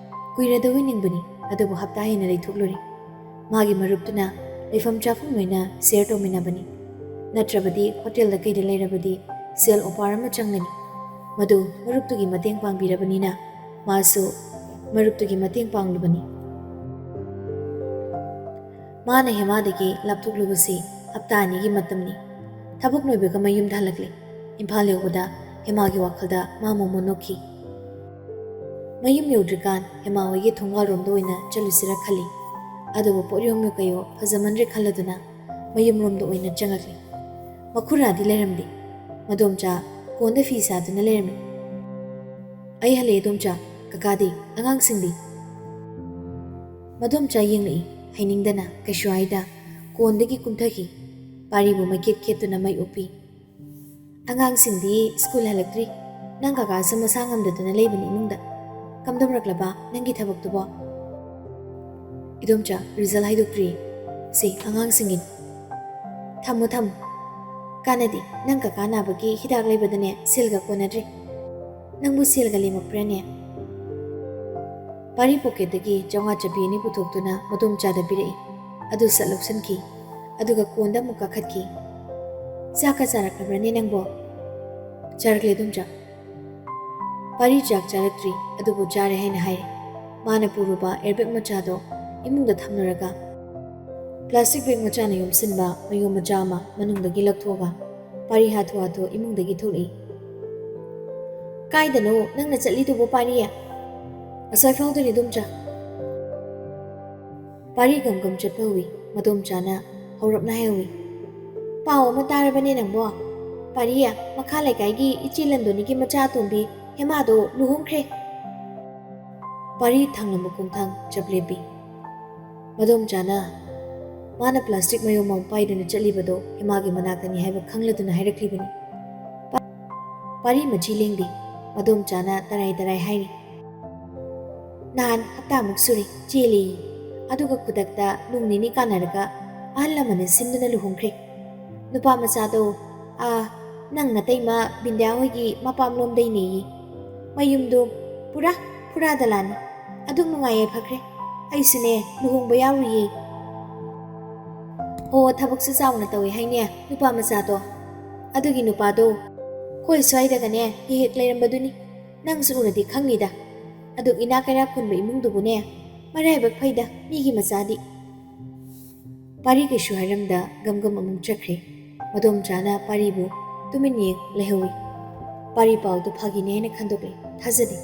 ꯀꯨꯏꯔꯗꯧꯏ ꯅꯤꯡꯕꯅꯤ, ꯑꯗꯨꯕꯨ ꯍꯞꯇꯥ ꯍꯦꯟꯅ ꯂꯩꯊꯣꯛꯂꯨꯔꯦ꯫ ꯃꯥꯒꯤ ꯃꯔꯨꯞꯇꯨꯅ ꯂꯩꯐꯝ ꯆꯥꯐꯝ ꯂꯣꯏꯅ ꯁꯦꯌꯔ ꯇꯧꯃꯤꯟꯅꯕꯅꯤ꯫ ꯅꯠꯇ꯭ꯔꯕꯗꯤ ꯍꯣꯇꯦꯜꯗ ꯀꯩꯗ ꯂꯩꯔꯕꯗꯤ ꯁꯦꯜ ꯑꯣꯄꯥꯔ ꯑꯃ ꯆꯪꯒꯅꯤ꯫ ꯃꯗꯨ ꯃꯔꯨꯞꯇꯨꯒꯤ ꯃꯇꯦꯡ ꯄꯥꯡꯕꯤꯔꯕꯅꯤꯅ ꯃꯥꯁꯨ ꯃꯔꯨꯞꯇꯨꯒꯤ ꯃꯇꯦꯡ ꯄꯥꯡꯂꯨꯕꯅꯤ꯫ ꯃꯥꯅ ꯍꯦꯃꯥꯗꯒꯤ ꯂꯥꯞꯊꯣꯛꯂꯨꯕꯁꯤ ꯍꯞꯇꯥ ꯑꯅꯤꯒꯤ ꯃꯇꯝꯅꯤ꯫ ꯊꯕꯛ ꯂꯣꯏꯕꯒ ꯃꯌꯨꯝꯗ ꯍꯜꯂꯛꯂꯦ꯫ ꯏꯝꯐꯥꯜ ꯌꯧꯕꯗ ꯍꯦꯃꯥꯒꯤ ꯋꯥꯈꯜꯗ ꯃꯥ ꯃꯣꯃꯣꯟ ꯅꯣꯛꯈꯤ꯫ ꯃꯌꯨꯝ ꯌꯧꯗ꯭ꯔꯤꯀꯥꯟ ꯍꯦꯃꯥ ꯍꯣꯏꯒꯤ ꯊꯣꯡꯒꯥꯜꯔꯣꯝꯗ ꯑꯣꯏꯅ ꯆꯠꯂꯨꯁꯤꯔ ꯈꯜꯂꯤ꯫ ꯑꯗꯨꯕꯨ ꯄꯣꯠꯌꯣꯝ ꯀꯩꯌꯣ ꯐꯖꯃꯟꯗ꯭ꯔꯦ ꯈꯜꯂꯗꯨꯅ ꯃꯌꯨꯝꯔꯣꯝꯗ ꯑꯣꯏꯅ ꯆꯪꯉꯛꯂꯤ꯫ ꯃꯈꯨꯔꯥꯗꯤ ꯂꯩꯔꯝꯗꯦ꯫ ꯃꯗꯣꯝꯆꯥ ꯀꯣꯟꯗ ꯐꯤ ꯁꯥꯗꯨꯅ ꯂꯩꯔꯝꯃꯤ꯫ "ꯑꯩ ꯍꯜꯂꯛꯑꯦ ꯏꯗꯣꯝꯆꯥ꯫ ꯀꯀꯥꯗꯤ? ꯑꯉꯥꯡꯁꯤꯡꯗꯤ?" ꯃꯗꯣꯝꯆꯥ ꯌꯦꯡꯂꯛꯏ, ꯍꯩꯅꯤꯡꯗꯅ ꯀꯩꯁꯨ ꯍꯥꯏꯗ ꯀꯣꯟꯗꯒꯤ ꯀꯨꯝꯊꯈꯤ꯫ ꯄꯥꯔꯤꯕꯨ ꯃꯩꯈꯦꯠ ꯈꯦꯠꯇꯨꯅ ꯃꯩ ꯑꯣꯛꯄꯤ꯫ "ꯑꯉꯥꯡꯁꯤꯡꯗꯤ ꯁ꯭ꯀꯨꯜ ꯍꯜꯂꯛꯇ꯭ꯔꯤ꯫ ꯅꯪ ꯀꯀꯥꯁꯨ ꯃꯁꯥ ꯉꯝꯗꯗꯨꯅ ꯂꯩꯕꯅꯤ ꯏꯃꯨꯡꯗ꯫ ꯀꯝꯗꯧꯔꯛꯂꯕ ꯅꯪꯒꯤ ꯊꯕꯛꯇꯨꯕꯣ?" "ꯏꯗꯣꯝꯆꯥ, ꯔꯤꯖꯜ ꯍꯥꯏꯗꯣꯛꯇ꯭ꯔꯤ꯫ ꯁꯤ ꯑꯉꯥꯡꯁꯤꯡꯒꯤꯅꯤ꯫" "ꯊꯝꯃꯣ, ꯊꯝꯃꯣ꯫ ꯀꯥꯟꯅꯗꯦ, ꯅꯪ ꯀꯀꯥ ꯅꯥꯕꯒꯤ ꯍꯤꯗꯥꯛ ꯂꯩꯕꯗꯅꯦ ꯁꯦꯜꯒ ꯀꯣꯟꯅꯗ꯭ꯔꯦ꯫ ꯅꯪꯕꯨ ꯁꯦꯜꯒ ꯂꯦꯝꯃꯛꯄ꯭ꯔꯥꯅꯦ?" ꯄꯥꯔꯤ ꯄꯣꯀꯦꯠꯇꯒꯤ ꯆꯥꯝꯃꯉꯥ ꯆꯞꯄꯤ ꯑꯅꯤ ꯄꯨꯊꯣꯛꯇꯨꯅ ꯃꯗꯣꯝꯆꯥꯗ ꯄꯤꯔꯛꯏ꯫ ꯑꯗꯨ ꯁꯠ ꯂꯧꯁꯤꯟꯈꯤ꯫ ꯑꯗꯨꯒ ꯀꯣꯟꯗ ꯑꯃꯨꯛ ꯀꯥꯈꯠꯈꯤ꯫ "ꯆꯥꯛꯀ ꯆꯥꯔꯛꯂꯕ꯭ꯔꯅꯦ ꯅꯪꯕꯣ?" "ꯆꯥꯔꯛꯂꯦ, ꯑꯗꯣꯝꯆꯥ꯫" ꯄꯥꯔꯤ ꯆꯥꯛ ꯆꯥꯔꯛꯇ꯭ꯔꯤ, ꯑꯗꯨꯕꯨ ꯆꯥꯔꯦ ꯍꯥꯏꯅ ꯍꯥꯏꯔꯤ꯫ ꯃꯥꯅ ꯄꯨꯔꯨꯕ ꯑꯦꯌꯔꯕꯦꯒ ꯃꯆꯥꯗꯣ ꯏꯃꯨꯡꯗ ꯊꯝꯂꯨꯔꯒ, ꯄ꯭ꯂꯥꯁꯇꯤꯛ ꯕꯦꯒ ꯃꯆꯥꯅ ꯌꯣꯝꯁꯤꯟꯕ ꯃꯌꯣꯝ ꯃꯆꯥ ꯑꯃ ꯃꯅꯨꯡꯗꯒꯤ ꯂꯧꯊꯣꯛꯑꯒ ꯄꯥꯔꯤ ꯍꯥꯊꯨ ꯍꯥꯊꯨ ꯏꯃꯨꯡꯗꯒꯤ ꯊꯣꯛꯂꯛꯏ꯫ "ꯀꯥꯏꯗꯅꯣ ꯅꯪꯅ ꯆꯠꯂꯤꯗꯨꯕꯣ, ꯄꯥꯔꯤ?" "ꯑꯁ꯭ꯋꯥꯏ ꯐꯥꯎꯗꯅꯤ, ꯑꯗꯣꯝꯆꯥ꯫" ꯄꯥꯔꯤ ꯒꯝ ꯒꯝ ꯆꯠꯄ ꯍꯧꯏ꯫ ꯃꯗꯣꯝꯆꯥꯅ ꯍꯧꯔꯞꯅ ꯍꯥꯏꯍꯧꯏ, "ꯄꯥꯎ ꯑꯃ ꯇꯥꯔꯕꯅꯦ ꯅꯪꯕꯣ? ꯄꯥꯔꯤ, ꯃꯈꯥ ꯂꯩꯀꯥꯏꯒꯤ ꯏꯆꯦ ꯂꯟꯗꯣꯅꯤꯒꯤ ꯃꯆꯥ ꯑꯇꯣꯝꯕꯤ ꯍꯦꯃꯥꯗꯣ ꯂꯨꯍꯣꯡꯈ꯭ꯔꯦ꯫" ꯄꯥꯔꯤ ꯊꯥꯡꯂꯝꯕ ꯈꯣꯡꯊꯥꯡ ꯆꯞ ꯂꯦꯞꯄꯤ꯫ ꯃꯗꯣꯝꯆꯥꯅ ꯃꯥꯅ ꯄ꯭ꯂꯥꯁꯇꯤꯛ ꯃꯌꯣꯝ ꯑꯃ ꯄꯥꯏꯗꯨꯅ ꯆꯠꯂꯤꯕꯗꯣ ꯍꯦꯃꯥꯒꯤ ꯃꯅꯥꯛꯇꯅꯤ ꯍꯥꯏꯕ ꯈꯪꯂꯗꯨꯅ ꯍꯥꯏꯔꯛꯂꯤꯕꯅꯤ꯫ ꯄꯥ-, ꯄꯥꯔꯤ ꯃꯆꯤ ꯂꯦꯡꯗꯦ꯫ ꯃꯗꯣꯝꯆꯥꯅ ꯇꯔꯥꯏ ꯇꯔꯥꯏ ꯍꯥꯏꯔꯤ꯫ "ꯅꯍꯥꯟ ꯍꯞꯇꯥꯃꯨꯛ ꯁꯨꯔꯦ ꯆꯦꯜꯂꯤ, ꯑꯗꯨꯒ ꯈꯨꯗꯛꯇ ꯅꯣꯡ ꯅꯤꯅꯤ ꯀꯥꯟꯅꯔꯒ ꯑꯍꯜ ꯂꯃꯟꯅ ꯁꯤꯟꯗꯨꯅ ꯂꯨꯍꯣꯡꯈ꯭ꯔꯦ꯫ ꯅꯨꯄꯥ ꯃꯆꯥꯗꯣ, ꯑꯥ, ꯅꯪ ꯅꯇꯩꯃ ꯕꯤꯟꯗ꯭ꯌꯥ ꯍꯣꯏꯒꯤ ꯃꯄꯥꯝꯂꯣꯝꯗꯩꯅꯦꯌꯦ꯫ ꯃꯌꯨꯝꯗꯣ ꯄꯨꯔꯥ ꯐꯨꯔꯥ ꯗꯂꯥꯟꯅꯤ꯫ ꯑꯗꯨꯛ ꯅꯨꯡꯉꯥꯏ ꯌꯥꯏꯐꯈ꯭ꯔꯦ꯫ ꯑꯩꯁꯨꯅꯦ ꯂꯨꯍꯣꯡꯕ ꯌꯥꯎꯔꯨꯏꯌꯦ꯫ ꯑꯣ, ꯊꯕꯛꯁꯨ ꯆꯥꯎꯅ ꯇꯧꯋꯦ ꯍꯥꯏꯅꯦ ꯅꯨꯄꯥ ꯃꯆꯥꯗꯣ꯫ ꯑꯗꯨꯒꯤ ꯅꯨꯄꯥꯗꯣ ꯑꯩꯈꯣꯏ ꯁ꯭ꯋꯥꯏꯗꯒꯅꯦ ꯍꯦꯛ ꯍꯦꯛ ꯂꯩꯔꯝꯕꯗꯨꯅꯤ꯫ ꯅꯪꯁꯨ ꯎꯔꯗꯤ ꯈꯪꯅꯤꯗ꯫ ꯑꯗꯨꯛ ꯏꯅꯥꯛ ꯀꯩꯔꯥꯛ ꯈꯨꯟꯕ ꯏꯃꯨꯡꯗꯨꯕꯨꯅꯦ, ꯃꯔꯥꯏꯕꯛ ꯐꯩꯗ ꯃꯤꯒꯤ ꯃꯆꯥꯗꯤ꯫" ꯄꯥꯔꯤ ꯀꯩꯁꯨ ꯍꯥꯏꯔꯝꯗ ꯒꯝ ꯒꯝ ꯑꯃꯨꯛ ꯆꯠꯈ꯭ꯔꯦ꯫ ꯃꯗꯣꯝꯆꯥꯅ ꯄꯥꯔꯤꯕꯨ ꯇꯨꯃꯤꯟ ꯌꯦꯡ ꯂꯩꯍꯧꯏ꯫ ꯄꯥꯔꯤ ꯄꯥꯎꯗꯨ ꯐꯥꯒꯤꯅꯦ ꯍꯥꯏꯅ ꯈꯟꯗꯣꯛꯂꯦ꯫ ꯊꯥꯖꯗꯦ꯫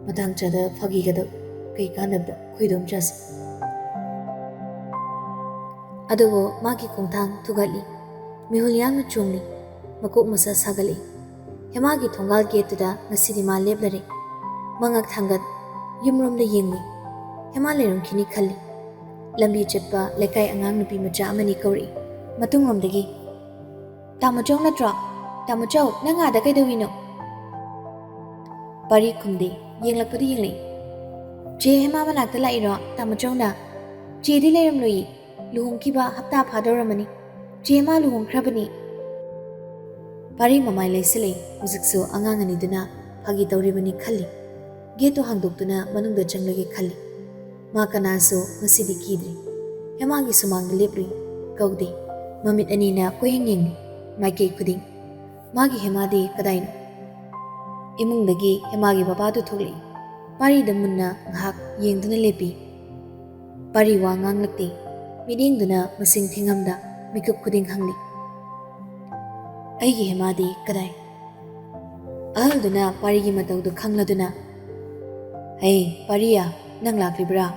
ꯃꯇꯥꯡ ꯆꯥꯗ ꯐꯥꯒꯤꯒꯗ ꯀꯩ ꯀꯥꯟꯅꯕꯗ ꯑꯩꯈꯣꯏ ꯏꯗꯣꯝꯆꯥꯁꯦ꯫ ꯑꯗꯨꯕꯨ ꯃꯥꯒꯤ ꯈꯣꯡꯊꯥꯡ ꯊꯨꯒꯠꯂꯤ꯫ ꯃꯤꯍꯨꯜ ꯌꯥꯡꯅ ꯆꯣꯡꯂꯤ꯫ ꯃꯀꯣꯛ ꯃꯁꯥ ꯁꯥꯒꯠꯂꯤ꯫ ꯍꯦꯃꯥꯒꯤ ꯊꯣꯡꯒꯥꯜ ꯒꯦꯠꯇꯨꯗ ꯉꯁꯤꯗꯤ ꯃꯥ ꯂꯦꯞꯂꯔꯦ꯫ ꯃꯉꯛ ꯊꯥꯡꯒꯠ ꯌꯨꯝꯔꯣꯝꯗ ꯌꯦꯡꯂꯤ꯫ ꯍꯦꯃꯥ ꯂꯩꯔꯝꯈꯤꯅꯤ ꯈꯜꯂꯤ꯫ ꯂꯝꯕꯤ ꯆꯠꯄ ꯂꯩꯀꯥꯏ ꯑꯉꯥꯡ ꯅꯨꯄꯤ ꯃꯆꯥ ꯑꯃꯅꯤ ꯀꯧꯔꯛꯏ꯫ ꯃꯇꯨꯡꯂꯣꯝꯗꯒꯤ, "ꯇꯥꯃꯣꯆꯧ ꯅꯠꯇ꯭ꯔꯣ? ꯇꯥꯃꯣꯆꯧ, ꯅꯪ ꯑꯥꯗ ꯀꯩꯗꯧꯏꯅꯣ?" ꯄꯥꯔꯤ ꯈꯨꯝꯗꯦ, ꯌꯦꯡꯂꯛꯄꯗꯤ ꯌꯦꯡꯂꯛꯏ꯫ "ꯆꯦ ꯍꯦꯃꯥ ꯃꯅꯥꯛꯇ ꯂꯥꯛꯏꯔꯣ ꯇꯥꯃꯣꯆꯧꯅ? ꯆꯦꯗꯤ ꯂꯩꯔꯝꯂꯣꯏꯌꯦ, ꯂꯨꯍꯣꯡꯈꯤꯕ ꯍꯞꯇꯥ ꯐꯥꯗꯧꯔꯝꯃꯅꯤ꯫ ꯆꯦ ꯍꯦꯃꯥ ꯂꯨꯍꯣꯡꯈ꯭ꯔꯕꯅꯤ꯫" ꯄꯥꯔꯤ ꯃꯃꯥꯏ ꯂꯩꯁꯤꯜꯂꯛꯏ꯫ ꯍꯧꯖꯤꯛꯁꯨ ꯑꯉꯥꯡ ꯑꯅꯤꯗꯨꯅ ꯐꯥꯒꯤ ꯇꯧꯔꯤꯕꯅꯤ ꯈꯜꯂꯤ꯫ ꯒꯦꯠꯇꯨ ꯍꯥꯡꯗꯣꯛꯇꯨꯅ ꯃꯅꯨꯡꯗ ꯆꯪꯂꯒꯦ ꯈꯜꯂꯤ꯫ ꯃꯥ ꯀꯅꯥꯁꯨ ꯉꯁꯤꯗꯤ ꯀꯤꯗ꯭ꯔꯤ꯫ ꯍꯦꯃꯥꯒꯤ ꯁꯨꯃꯥꯡꯗ ꯂꯦꯞꯂꯨꯏ꯫ ꯀꯧꯗꯦ꯫ ꯃꯃꯤꯠ ꯑꯅꯤꯅ ꯀꯣꯏꯍꯪ ꯌꯦꯡꯂꯤ꯫ ꯃꯥꯏꯀꯩ ꯈꯨꯗꯤꯡ꯫ ꯃꯥꯒꯤ ꯍꯦꯃꯥꯗꯤ ꯀꯗꯥꯏꯅꯣ? ꯏꯃꯨꯡꯗꯒꯤ ꯍꯦꯃꯥꯒꯤ ꯕꯕꯥꯗꯨ ꯊꯣꯛꯂꯛꯏ꯫ ꯄꯥꯔꯤꯗ ꯃꯨꯟꯅ ꯉꯥꯏꯍꯥꯛ ꯌꯦꯡꯗꯨꯅ ꯂꯦꯞꯄꯤ꯫ ꯄꯥꯔꯤ ꯋꯥ ꯉꯥꯡꯂꯛꯇꯦ꯫ ꯃꯤꯠꯌꯦꯡꯗꯨꯅ ꯃꯁꯤꯡ ꯊꯤꯉꯝꯗ ꯃꯤꯀꯨꯞ ꯈꯨꯗꯤꯡ ꯍꯪꯂꯤ꯫ "ꯑꯩꯒꯤ ꯍꯦꯃꯥꯗꯤ ꯀꯗꯥꯏ?" ꯑꯍꯜꯗꯨꯅ ꯄꯥꯔꯤꯒꯤ ꯃꯇꯧꯗꯨ ꯈꯪꯂꯗꯨꯅ, "ꯍꯩ, ꯄꯥꯔꯤꯌꯥ, ꯅꯪ ꯂꯥꯛꯂꯤꯕ꯭ꯔꯥ?"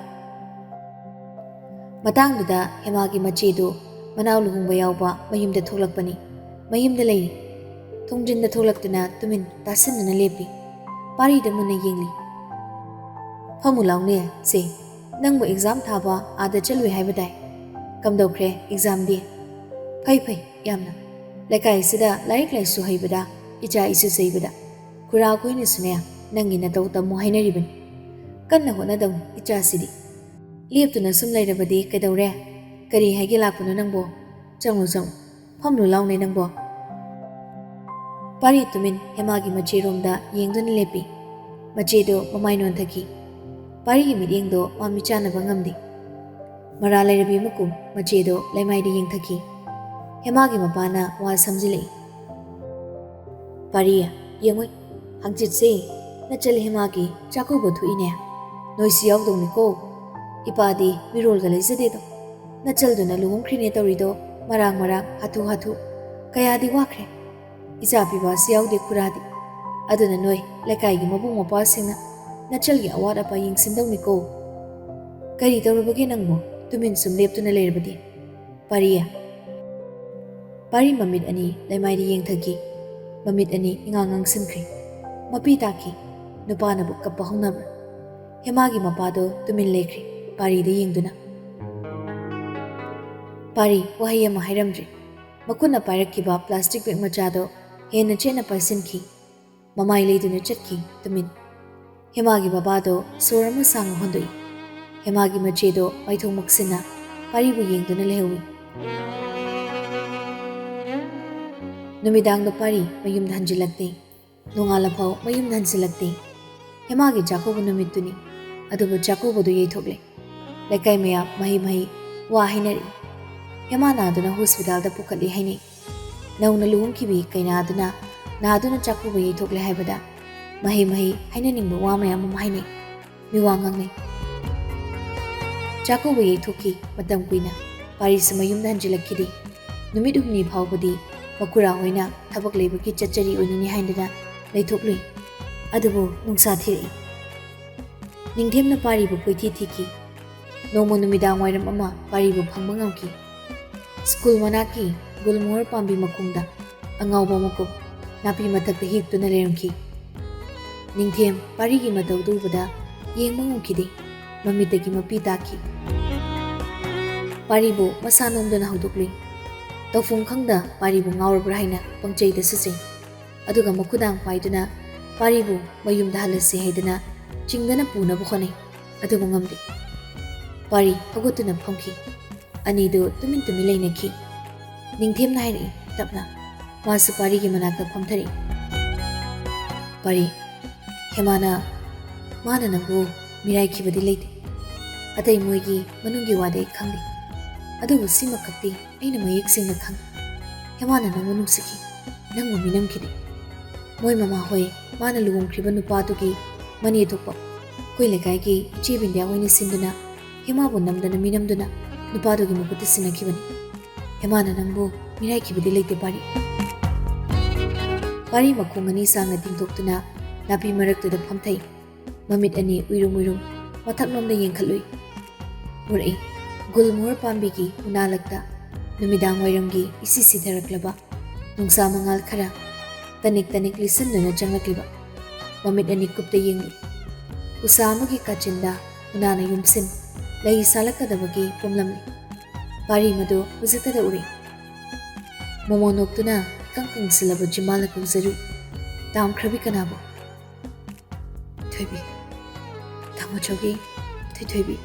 ꯃꯇꯥꯡꯗꯨꯗ ꯍꯦꯃꯥꯒꯤ ꯃꯆꯦꯗꯨ ꯃꯅꯥꯎ ꯂꯨꯍꯣꯡꯕ ꯌꯥꯎꯕ ꯃꯌꯨꯝꯗ ꯊꯣꯛꯂꯛꯄꯅꯤ꯫ ꯃꯌꯨꯝꯗ ꯂꯩꯔꯤ꯫ ꯊꯣꯡꯖꯤꯟꯗ ꯊꯣꯛꯂꯛꯇꯨꯅ ꯇꯨꯃꯤꯟ ꯇꯥꯁꯤꯟꯗꯨꯅ ꯂꯦꯞꯄꯤ꯫ ꯄꯥꯔꯤꯗ ꯃꯨꯟꯅ ꯌꯦꯡꯂꯤ꯫ "ꯐꯝꯃꯨ ꯂꯥꯎꯅꯦ, ꯁꯦ꯫ ꯅꯪꯕꯨ ꯑꯦꯛꯖꯥꯝ ꯊꯥꯕ ꯑꯥꯗ ꯆꯠꯂꯨꯏ ꯍꯥꯏꯕ ꯇꯥꯏ꯫ ꯀꯝꯗꯧꯈ꯭ꯔꯦ ꯑꯦꯛꯖꯥꯝꯗꯤ?" "ꯐꯩ, ꯐꯩ, ꯌꯥꯝꯅ꯫ ꯂꯩꯀꯥꯏꯁꯤꯗ ꯂꯥꯏꯔꯤꯛ ꯂꯥꯏꯁꯨ ꯍꯩꯕꯗ ꯏꯆꯥ ꯏꯁꯨ ꯆꯩꯕꯗ ꯈꯨꯔꯥ ꯑꯩꯈꯣꯏꯅꯁꯨꯅꯦ ꯅꯪꯒꯤ ꯅꯇꯧ ꯇꯝꯃꯨ ꯍꯥꯏꯅꯔꯤꯕꯅꯤ꯫ ꯀꯟꯅ ꯍꯣꯠꯅꯗꯧꯅꯤ ꯏꯆꯥꯁꯤꯗꯤ꯫ ꯂꯦꯞꯇꯨꯅ ꯁꯨꯝ ꯂꯩꯔꯕꯗꯤ ꯀꯩꯗꯧꯔꯦ? ꯀꯔꯤ ꯍꯥꯏꯒꯦ ꯂꯥꯛꯄꯅꯣ ꯅꯪꯕꯣ? ꯆꯪꯉꯨ, ꯆꯪꯉꯨ꯫ ꯐꯝꯂꯨ ꯂꯥꯎꯅꯦ ꯅꯪꯕꯣ꯫" ꯄꯥꯔꯤ ꯇꯨꯃꯤꯟ ꯍꯦꯃꯥꯒꯤ ꯃꯆꯦꯔꯣꯝꯗ ꯌꯦꯡꯗꯨꯅ ꯂꯦꯞꯄꯤ꯫ ꯃꯆꯦꯗꯣ ꯃꯃꯥꯏ ꯅꯣꯟꯊꯈꯤ꯫ ꯄꯥꯔꯤꯒꯤ ꯃꯤꯠꯌꯦꯡꯗꯣ ꯃꯥ ꯃꯤꯆꯥꯟꯅꯕ ꯉꯝꯗꯦ꯫ ꯃꯔꯥ ꯂꯩꯔꯕꯤ ꯃꯀꯨꯝ ꯃꯆꯦꯗꯣ ꯂꯩꯃꯥꯏꯗ ꯌꯦꯡꯊꯈꯤ꯫ ꯍꯦꯃꯥꯒꯤ ꯃꯄꯥꯅ ꯋꯥ ꯁꯝꯖꯤꯜꯂꯛꯏ꯫ "ꯄꯥꯔꯤ, ꯌꯦꯡꯉꯨ, ꯍꯪꯆꯤꯠꯁꯦ ꯅꯆꯜ ꯍꯦꯃꯥꯒꯤ ꯆꯥꯛꯀꯧꯕ ꯊꯣꯛꯏꯅꯦ꯫ ꯅꯣꯏꯁꯨ ꯌꯥꯎꯗꯧꯅꯤꯀꯣ꯫ ꯏꯄꯥꯗꯤ ꯃꯤꯔꯣꯜꯒ ꯂꯩꯖꯗꯦꯗꯣ꯫ ꯅꯆꯜꯗꯨꯅ ꯂꯨꯍꯣꯡꯈ꯭ꯔꯤꯅꯦ ꯇꯧꯔꯤꯗꯣ, ꯃꯔꯥꯡ ꯃꯔꯥꯡ, ꯍꯥꯊꯨ ꯍꯥꯊꯨ꯫ ꯀꯌꯥꯗꯤ ꯋꯥꯈ꯭ꯔꯦ꯫ ꯏꯆꯥ ꯄꯤꯕꯥꯁꯨ ꯌꯥꯎꯗꯦ ꯈꯨꯔꯥꯗꯤ꯫ ꯑꯗꯨꯅ ꯅꯣꯏ ꯂꯩꯀꯥꯏꯒꯤ ꯃꯕꯨꯡ ꯃꯧꯄ꯭ꯋꯥꯁꯤꯡꯅ ꯅꯆꯜꯒꯤ ꯑꯋꯥꯠ ꯑꯄꯥ ꯌꯦꯡꯁꯤꯟꯗꯧꯅꯤꯀꯣ꯫ ꯀꯔꯤ ꯇꯧꯔꯕꯒꯦ ꯅꯪꯕꯨ ꯇꯨꯃꯤꯟ ꯁꯨꯝ ꯂꯦꯞꯇꯨꯅ ꯂꯩꯔꯕꯗꯤ?" ꯄꯥꯔꯤ꯫ ꯄꯥꯔꯤ ꯃꯃꯤꯠ ꯑꯅꯤ ꯂꯩꯃꯥꯏꯗ ꯌꯦꯡꯊꯈꯤ꯫ ꯃꯃꯤꯠ ꯑꯅꯤ ꯏꯉꯥꯡ ꯉꯥꯡꯁꯤꯟꯈ꯭ꯔꯦ꯫ ꯃꯄꯤ ꯇꯥꯈꯤ꯫ ꯅꯨꯄꯥꯅꯕꯨ ꯀꯞꯄ ꯍꯧꯅꯕ꯭ꯔꯥ? ꯍꯦꯃꯥꯒꯤ ꯃꯄꯥꯗꯣ ꯇꯨꯃꯤꯟ ꯂꯩꯈ꯭ꯔꯦ, ꯄꯥꯔꯤꯗ ꯌꯦꯡꯗꯨꯅ꯫ ꯄꯥꯔꯤ ꯋꯥꯍꯩ ꯑꯃ ꯍꯥꯏꯔꯝꯗ꯭ꯔꯦ꯫ ꯃꯈꯨꯠꯅ ꯄꯥꯏꯔꯛꯈꯤꯕ ꯄ꯭ꯂꯥꯁꯇꯤꯛ ꯕꯦꯒ ꯃꯆꯥꯗꯣ ꯍꯦꯟꯅ ꯆꯦꯠꯅ ꯄꯥꯏꯁꯤꯟꯈꯤ꯫ ꯃꯃꯥꯏ ꯂꯩꯗꯨꯅ ꯆꯠꯈꯤ, ꯇꯨꯃꯤꯟ꯫ ꯍꯦꯃꯥꯒꯤ ꯕꯕꯥꯗꯣ ꯁꯣꯔ ꯑꯃ ꯁꯥꯡꯅ ꯍꯣꯟꯗꯣꯛꯏ꯫ ꯍꯦꯃꯥꯒꯤ ꯃꯆꯦꯗꯣ ꯃꯥꯏꯊꯣꯡ ꯃꯛꯁꯤꯟꯅ ꯄꯥꯔꯤꯕꯨ ꯌꯦꯡꯗꯨꯅ ꯂꯩꯍꯧꯏ꯫ ꯅꯨꯃꯤꯗꯥꯡꯗ ꯄꯥꯔꯤ ꯃꯌꯨꯝꯗ ꯍꯟꯖꯤꯜꯂꯛꯇꯦ꯫ ꯅꯣꯡꯉꯥꯜꯂꯐꯥꯎ ꯃꯌꯨꯝꯗ ꯍꯟꯖꯤꯜꯂꯛꯇꯦ꯫ ꯍꯦꯃꯥꯒꯤ ꯆꯥꯛꯀꯧꯕ ꯅꯨꯃꯤꯠꯇꯨꯅꯤ꯫ ꯑꯗꯨꯕꯨ ꯆꯥꯛꯀꯧꯕꯗꯨ ꯌꯩꯊꯣꯛꯂꯦ꯫ ꯂꯩꯀꯥꯏ ꯃꯌꯥꯝ ꯃꯍꯩ ꯃꯍꯩ ꯋꯥ ꯍꯥꯏꯅꯔꯛꯏ꯫ ꯍꯦꯃꯥ ꯅꯥꯗꯨꯅ ꯍꯣꯁꯄꯤꯇꯥꯜꯗ ꯄꯨꯈꯠꯂꯤ ꯍꯥꯏꯅꯩ꯫ ꯅꯧꯅ ꯂꯨꯍꯣꯡꯈꯤꯕꯤ ꯀꯩꯅꯥꯗꯨꯅ ꯅꯥꯗꯨꯅ ꯆꯥꯛꯀꯧꯕ ꯌꯩꯊꯣꯛꯂꯦ ꯍꯥꯏꯕꯗ ꯃꯍꯩ ꯃꯍꯩ ꯍꯥꯏꯅꯅꯤꯡꯕ ꯋꯥ ꯃꯌꯥꯝ ꯑꯃ ꯍꯥꯏꯅꯩ꯫ ꯃꯤꯋꯥ ꯉꯥꯡꯅꯩ꯫ ꯆꯥꯛꯀꯧꯕ ꯌꯩꯊꯣꯛꯈꯤ꯫ ꯃꯇꯝ ꯀꯨꯏꯅ ꯄꯥꯔꯤꯁꯨ ꯃꯌꯨꯝꯗ ꯍꯟꯖꯤꯜꯂꯛꯈꯤꯗꯦ꯫ ꯅꯨꯃꯤꯠ ꯍꯨꯝꯅꯤ ꯐꯥꯎꯕꯗꯤ ꯃꯈꯨꯔꯥ ꯍꯣꯏꯅ ꯊꯕꯛ ꯂꯩꯕꯒꯤ ꯆꯠꯆꯔꯤ ꯑꯣꯏꯅꯤꯡꯉꯤ ꯍꯥꯏꯗꯅ ꯂꯩꯊꯣꯛꯂꯨꯏ꯫ ꯑꯗꯨꯕꯨ ꯅꯨꯡꯁꯥ ꯊꯤꯔꯛꯏ꯫ ꯅꯤꯡꯊꯦꯝꯅ ꯄꯥꯔꯤꯕꯨ ꯀꯣꯏꯊꯤ ꯊꯤꯈꯤ꯫ ꯅꯣꯡꯃ ꯅꯨꯃꯤꯗꯥꯡ ꯋꯥꯏꯔꯝ ꯑꯃ ꯄꯥꯔꯤꯕꯨ ꯐꯪꯕ ꯉꯝꯈꯤ꯫ ꯁ꯭ꯀꯨꯜ ꯃꯅꯥꯛꯀꯤ ꯒꯨꯜꯃꯣꯍꯔ ꯄꯥꯝꯕꯤ ꯃꯈꯣꯡꯗ ꯑꯉꯥꯎꯕ ꯃꯀꯨꯞ ꯅꯥꯄꯤ ꯃꯊꯛꯇ ꯍꯤꯞꯇꯨꯅ ꯂꯩꯔꯝꯈꯤ꯫ ꯅꯤꯡꯊꯦꯝ ꯄꯥꯔꯤꯒꯤ ꯃꯇꯧꯗꯨ ꯎꯕꯗ ꯌꯦꯡꯕ ꯉꯝꯈꯤꯗꯦ꯫ ꯃꯃꯤꯠꯇꯒꯤ ꯃꯄꯤ ꯇꯥꯈꯤ꯫ ꯄꯥꯔꯤꯕꯨ ꯃꯁꯥ ꯅꯣꯝꯗꯨꯅ ꯍꯧꯗꯣꯛꯂꯨꯏ꯫ ꯇꯧꯐꯝ ꯈꯪꯗ ꯄꯥꯔꯤꯕꯨ ꯉꯥꯎꯔꯕ꯭ꯔꯥ ꯍꯥꯏꯅ ꯄꯪꯆꯩꯗꯁꯨ ꯆꯩ꯫ ꯑꯗꯨꯒ ꯃꯈꯨꯗꯥꯡ ꯄꯥꯏꯗꯨꯅ ꯄꯥꯔꯤꯕꯨ ꯃꯌꯨꯝꯗ ꯍꯜꯂꯁꯤ ꯍꯥꯏꯗꯅ ꯆꯤꯡꯗꯅ ꯄꯨꯅꯕ ꯍꯣꯠꯅꯩ꯫ ꯑꯗꯨꯕꯨ ꯉꯝꯗꯦ꯫ ꯄꯥꯔꯤ ꯍꯧꯒꯠꯇꯨꯅ ꯐꯝꯈꯤ꯫ ꯑꯅꯤꯗꯨ ꯇꯨꯃꯤꯟ ꯇꯨꯃꯤꯟ ꯂꯩꯅꯈꯤ꯫ ꯅꯤꯡꯊꯦꯝꯅ ꯍꯥꯏꯔꯛꯏ ꯇꯞꯅ꯫ ꯃꯥꯁꯨ ꯄꯥꯔꯤꯒꯤ ꯃꯅꯥꯛꯇ ꯐꯝꯊꯔꯛꯏ꯫ ꯄꯥꯔꯤ, ꯍꯦꯃꯥꯅ ꯃꯥꯅ ꯅꯪꯕꯨ ꯃꯤꯔꯥꯏꯈꯤꯕꯗꯤ ꯂꯩꯇꯦ꯫ ꯑꯇꯩ ꯃꯣꯏꯒꯤ ꯃꯅꯨꯡꯒꯤ ꯋꯥꯗꯤ ꯑꯩ ꯈꯪꯗꯦ꯫ ꯑꯗꯨꯕꯨ ꯁꯤꯃꯈꯛꯇꯤ ꯑꯩꯅ ꯃꯌꯦꯛ ꯁꯦꯡꯅ ꯈꯪꯏ꯫ ꯍꯦꯃꯥꯅ ꯅꯪꯕꯨ ꯅꯨꯡꯁꯤꯈꯤ꯫ ꯅꯪꯕꯨ ꯃꯤꯅꯝꯈꯤꯗꯦ꯫ ꯃꯣꯏ ꯃꯃꯥꯍꯣꯏ ꯃꯥꯅ ꯂꯨꯍꯣꯡꯈ꯭ꯔꯤꯕ ꯅꯨꯄꯥꯗꯨꯒꯤ ꯃꯅꯦ ꯊꯣꯛꯄ ꯑꯩꯈꯣꯏ ꯂꯩꯀꯥꯏꯒꯤ ꯏꯆꯦ ꯕꯤꯟꯗ꯭ꯌꯥ ꯍꯣꯏꯅ ꯁꯤꯟꯗꯨꯅ ꯍꯦꯃꯥꯕꯨ ꯅꯝꯗꯅ ꯃꯤꯅꯝꯗꯨꯅ ꯅꯨꯄꯥꯗꯨꯒꯤ ꯃꯈꯨꯠꯇ ꯁꯤꯟꯅꯈꯤꯕꯅꯤ꯫ ꯍꯦꯃꯥꯅ ꯅꯪꯕꯨ ꯃꯤꯔꯥꯏꯈꯤꯕꯗꯤ ꯂꯩꯇꯦ ꯄꯥꯔꯤ꯫ ꯄꯥꯔꯤ ꯃꯈꯣꯡ ꯑꯅꯤ ꯁꯥꯡꯅ ꯇꯤꯡꯊꯣꯛꯇꯨꯅ ꯅꯥꯄꯤ ꯃꯔꯛꯇꯨꯗ ꯐꯝꯊꯩ꯫ ꯃꯃꯤꯠ ꯑꯅꯤ ꯎꯏꯔꯨꯝ ꯎꯏꯔꯨꯝ ꯃꯊꯛꯂꯣꯝꯗ ꯌꯦꯡꯈꯠꯂꯨꯏ꯫ ꯎꯔꯛꯏ꯫ ꯒꯨꯜꯃꯣꯍꯔ ꯄꯥꯝꯕꯤꯒꯤ ꯎꯅꯥꯂꯛꯇ ꯅꯨꯃꯤꯗꯥꯡ ꯋꯥꯏꯔꯝꯒꯤ ꯏꯁꯤ ꯁꯤꯊꯔꯛꯂꯕ ꯅꯨꯡꯁꯥ ꯃꯉꯥꯜ ꯈꯔ ꯇꯅꯤꯛ ꯇꯅꯤꯛ ꯂꯤꯁꯤꯟꯗꯨꯅ ꯆꯪꯂꯛꯂꯤꯕ꯫ ꯃꯃꯤꯠ ꯑꯅꯤ ꯀꯨꯞꯇ ꯌꯦꯡꯂꯤ꯫ ꯎꯁꯥ ꯑꯃꯒꯤ ꯀꯥꯆꯤꯟꯗ ꯎꯅꯥꯅ ꯌꯨꯝꯁꯤꯟ ꯂꯩ ꯁꯥꯠꯂꯛꯀꯗꯕꯒꯤ ꯄꯣꯝꯂꯝꯂꯤ꯫ ꯄꯥꯔꯤ ꯃꯗꯨ ꯍꯧꯖꯤꯛꯇꯗ ꯎꯔꯛꯏ꯫ ꯃꯣꯃꯣ ꯅꯣꯛꯇꯨꯅ ꯏꯀꯪ ꯀꯪꯁꯤꯜꯂꯕ ꯆꯤꯝꯕꯥꯜꯅ ꯀꯧꯖꯔꯨꯏ꯫ ꯇꯥꯝꯈ꯭ꯔꯕꯤ ꯀꯅꯥꯕꯨ? ꯊꯣꯏꯕꯤ꯫ ꯊꯣꯏꯕꯤ꯫